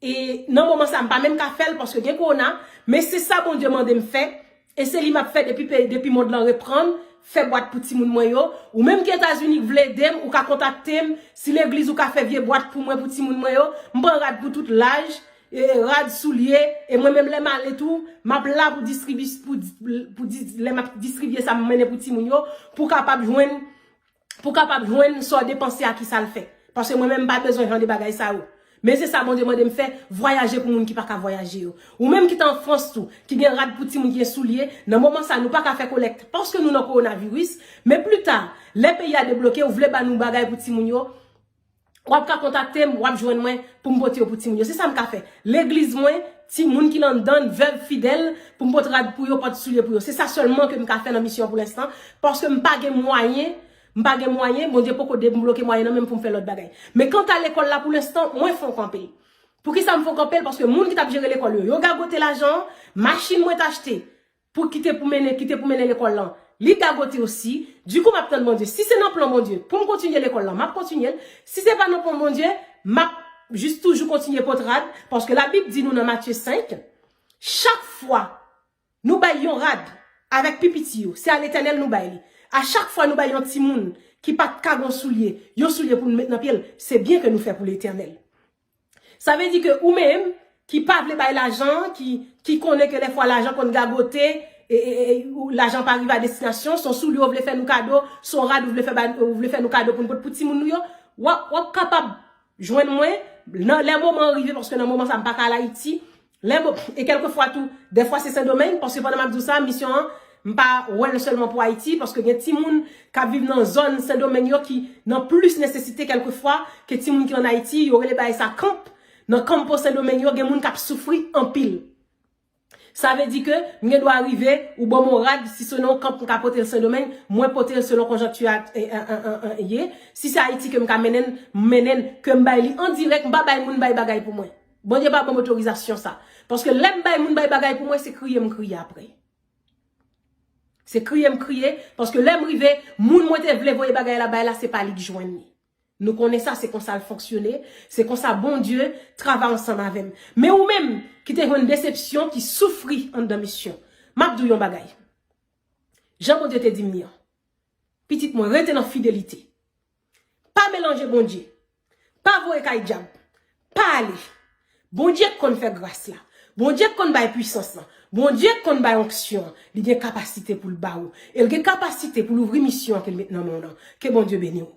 E nan moman sa m pa menm ka fè l paske gen kowona, men se sa Bondye mande m fè. E se li m ap fè depi peyi, depi mond lan reprann, fè bwat pou timoun mwen yo. Ou menm ki Etazini k vle ede m, ou ka kontakte m. Si legliz ou ka fè vye bwat pou mwen, pou timoun mwen yo, m pran rad pou tout laj, e, rad, soulye, e mwen menm lè m ale tou, m ap la pou distribi-, pou, pou di, lè m ap distribye sa m mennen pou timoun yo, pou kapab jwenn, pou kapab jwenn sa w depanse a ki sa l fè. Paske mwen menm m pa bezwen jan de bagay sa yo. Men se sa Bondye mande m fè, vwayaje pou moun ki pa ka vwayaje yo. Ou menm ki t an Frans tou, ki gen rad pou timoun, ki gen soulye, nan moman sa nou pa ka fè kolèkt paske nou nan kowonaviris, men pli ta, lè peyi a debloke, ou vle ba nou bagay pou timoun yo, w ap ka kontakte m, w ap jwenn mwen pou m pote yo pou timoun yo. Se sa m ka fè. Legliz mwen, timoun ki anndan l, vèv fidèl, pou m pote rad pou yo, pote soulye pou yo. Se sa sèlman ke m ka fè nan misyon an pou lenstan, paske m pa gen mwayen, m pa gen mwayen, Bondye poko debloke mwayen nan men m pou m fè lòt bagay. Men kanta lekòl la, pou lenstan, mwen fè yon kanpe. Poukisa m fè yon kanpe? Paske moun ki t ap jere lekòl yo, yo gagote lajan an, machin mwen t achte pou kite pou mennen, kite pou mennen lekòl lan, li gagote osi. Dikou, m ap tann Bondye. Si se nan plan Bondye pou m kontinye lekòl lan, m ap kontinye l. Si se pa nan plan Bondye, m ap jis toujou kontinye pot rad, paske Labib di nou nan Matye senk, chak fwa nou bay yon rad avèk pi piti yo, se a Letènèl nou bay li. A chak fwa nou bay yon timoun ki pa t ka gen yon soulye, yon soulye pou l met nan pye l, se byen ke nou fè pou Letènèl. Sa vle di ke ou menm ki pa vle bay lajan, ki, ki konnen ke dèfwa lajan konn gagote, e, e, e, ou, lajan pa rive a destinasyon, se yon soulye ou vle fè nou kado, se yon rad ou vle fè ba, ou vle fè nou kado pou n pot pou timoun nou yo, w ap, w ap kapab jwenn mwen nan, lè moman an rive, paske nan moman sa m pa ka al Ayiti, lè mo-, e kèlkefwa tou, dèfwa se Sendomeng, paske pandan m ap di w sa, misyon an, m pa wè l sèlman pou Ayiti, paske gen timoun k ap viv nan zòn Sendomeng yo ki nan plis nesesite kèlkefwa ke timoun ki ann Ayiti, yo rele bagay sa kanp. Nan kanpo Sendomeng yo, gen moun k ap soufri anpil. Sa vle di ke m gen dwa rive, ou ban m yon rad, si se nan yon kanp m ka pote l Sendomeng, mwen pote l selon konjonkti a, e, e, e, e, e, ye. Si se Ayiti ke m ka mennen l, m mennen l, ke m bay li an dirèk, m pa bay moun bay bagay pou mwen. Bondye pa ban m otorizasyon sa. Paske lè m bay moun bay bagay pou mwen, se kriye m kriye apre. Se kriye m kriye, paske lè m rive, moun mwen te vle voye bagay la bay la, se pa li k jwenn li. Nou konnen sa, se konsa l fonksyone, se konsa Bondye travay ansanm avè m. Men ou menm ki te jwenn desepsyon, ki soufri anndan misyon, m ap di w yon bagay. Jan Bondye te di m li an, pitit mwen, rete nan fidelite. Pa melanje Bondye. Pa voye kay dyab. Pa ale. Bondye k konn fè gras la. Bondye k konn bay pwisans lan. Bondye k konn bay onksyon an. Li gen kapasite pou l ba ou. E l gen kapasite pou l ouvri misyon an ke l met nan men w lan. Ke Bondye beni w.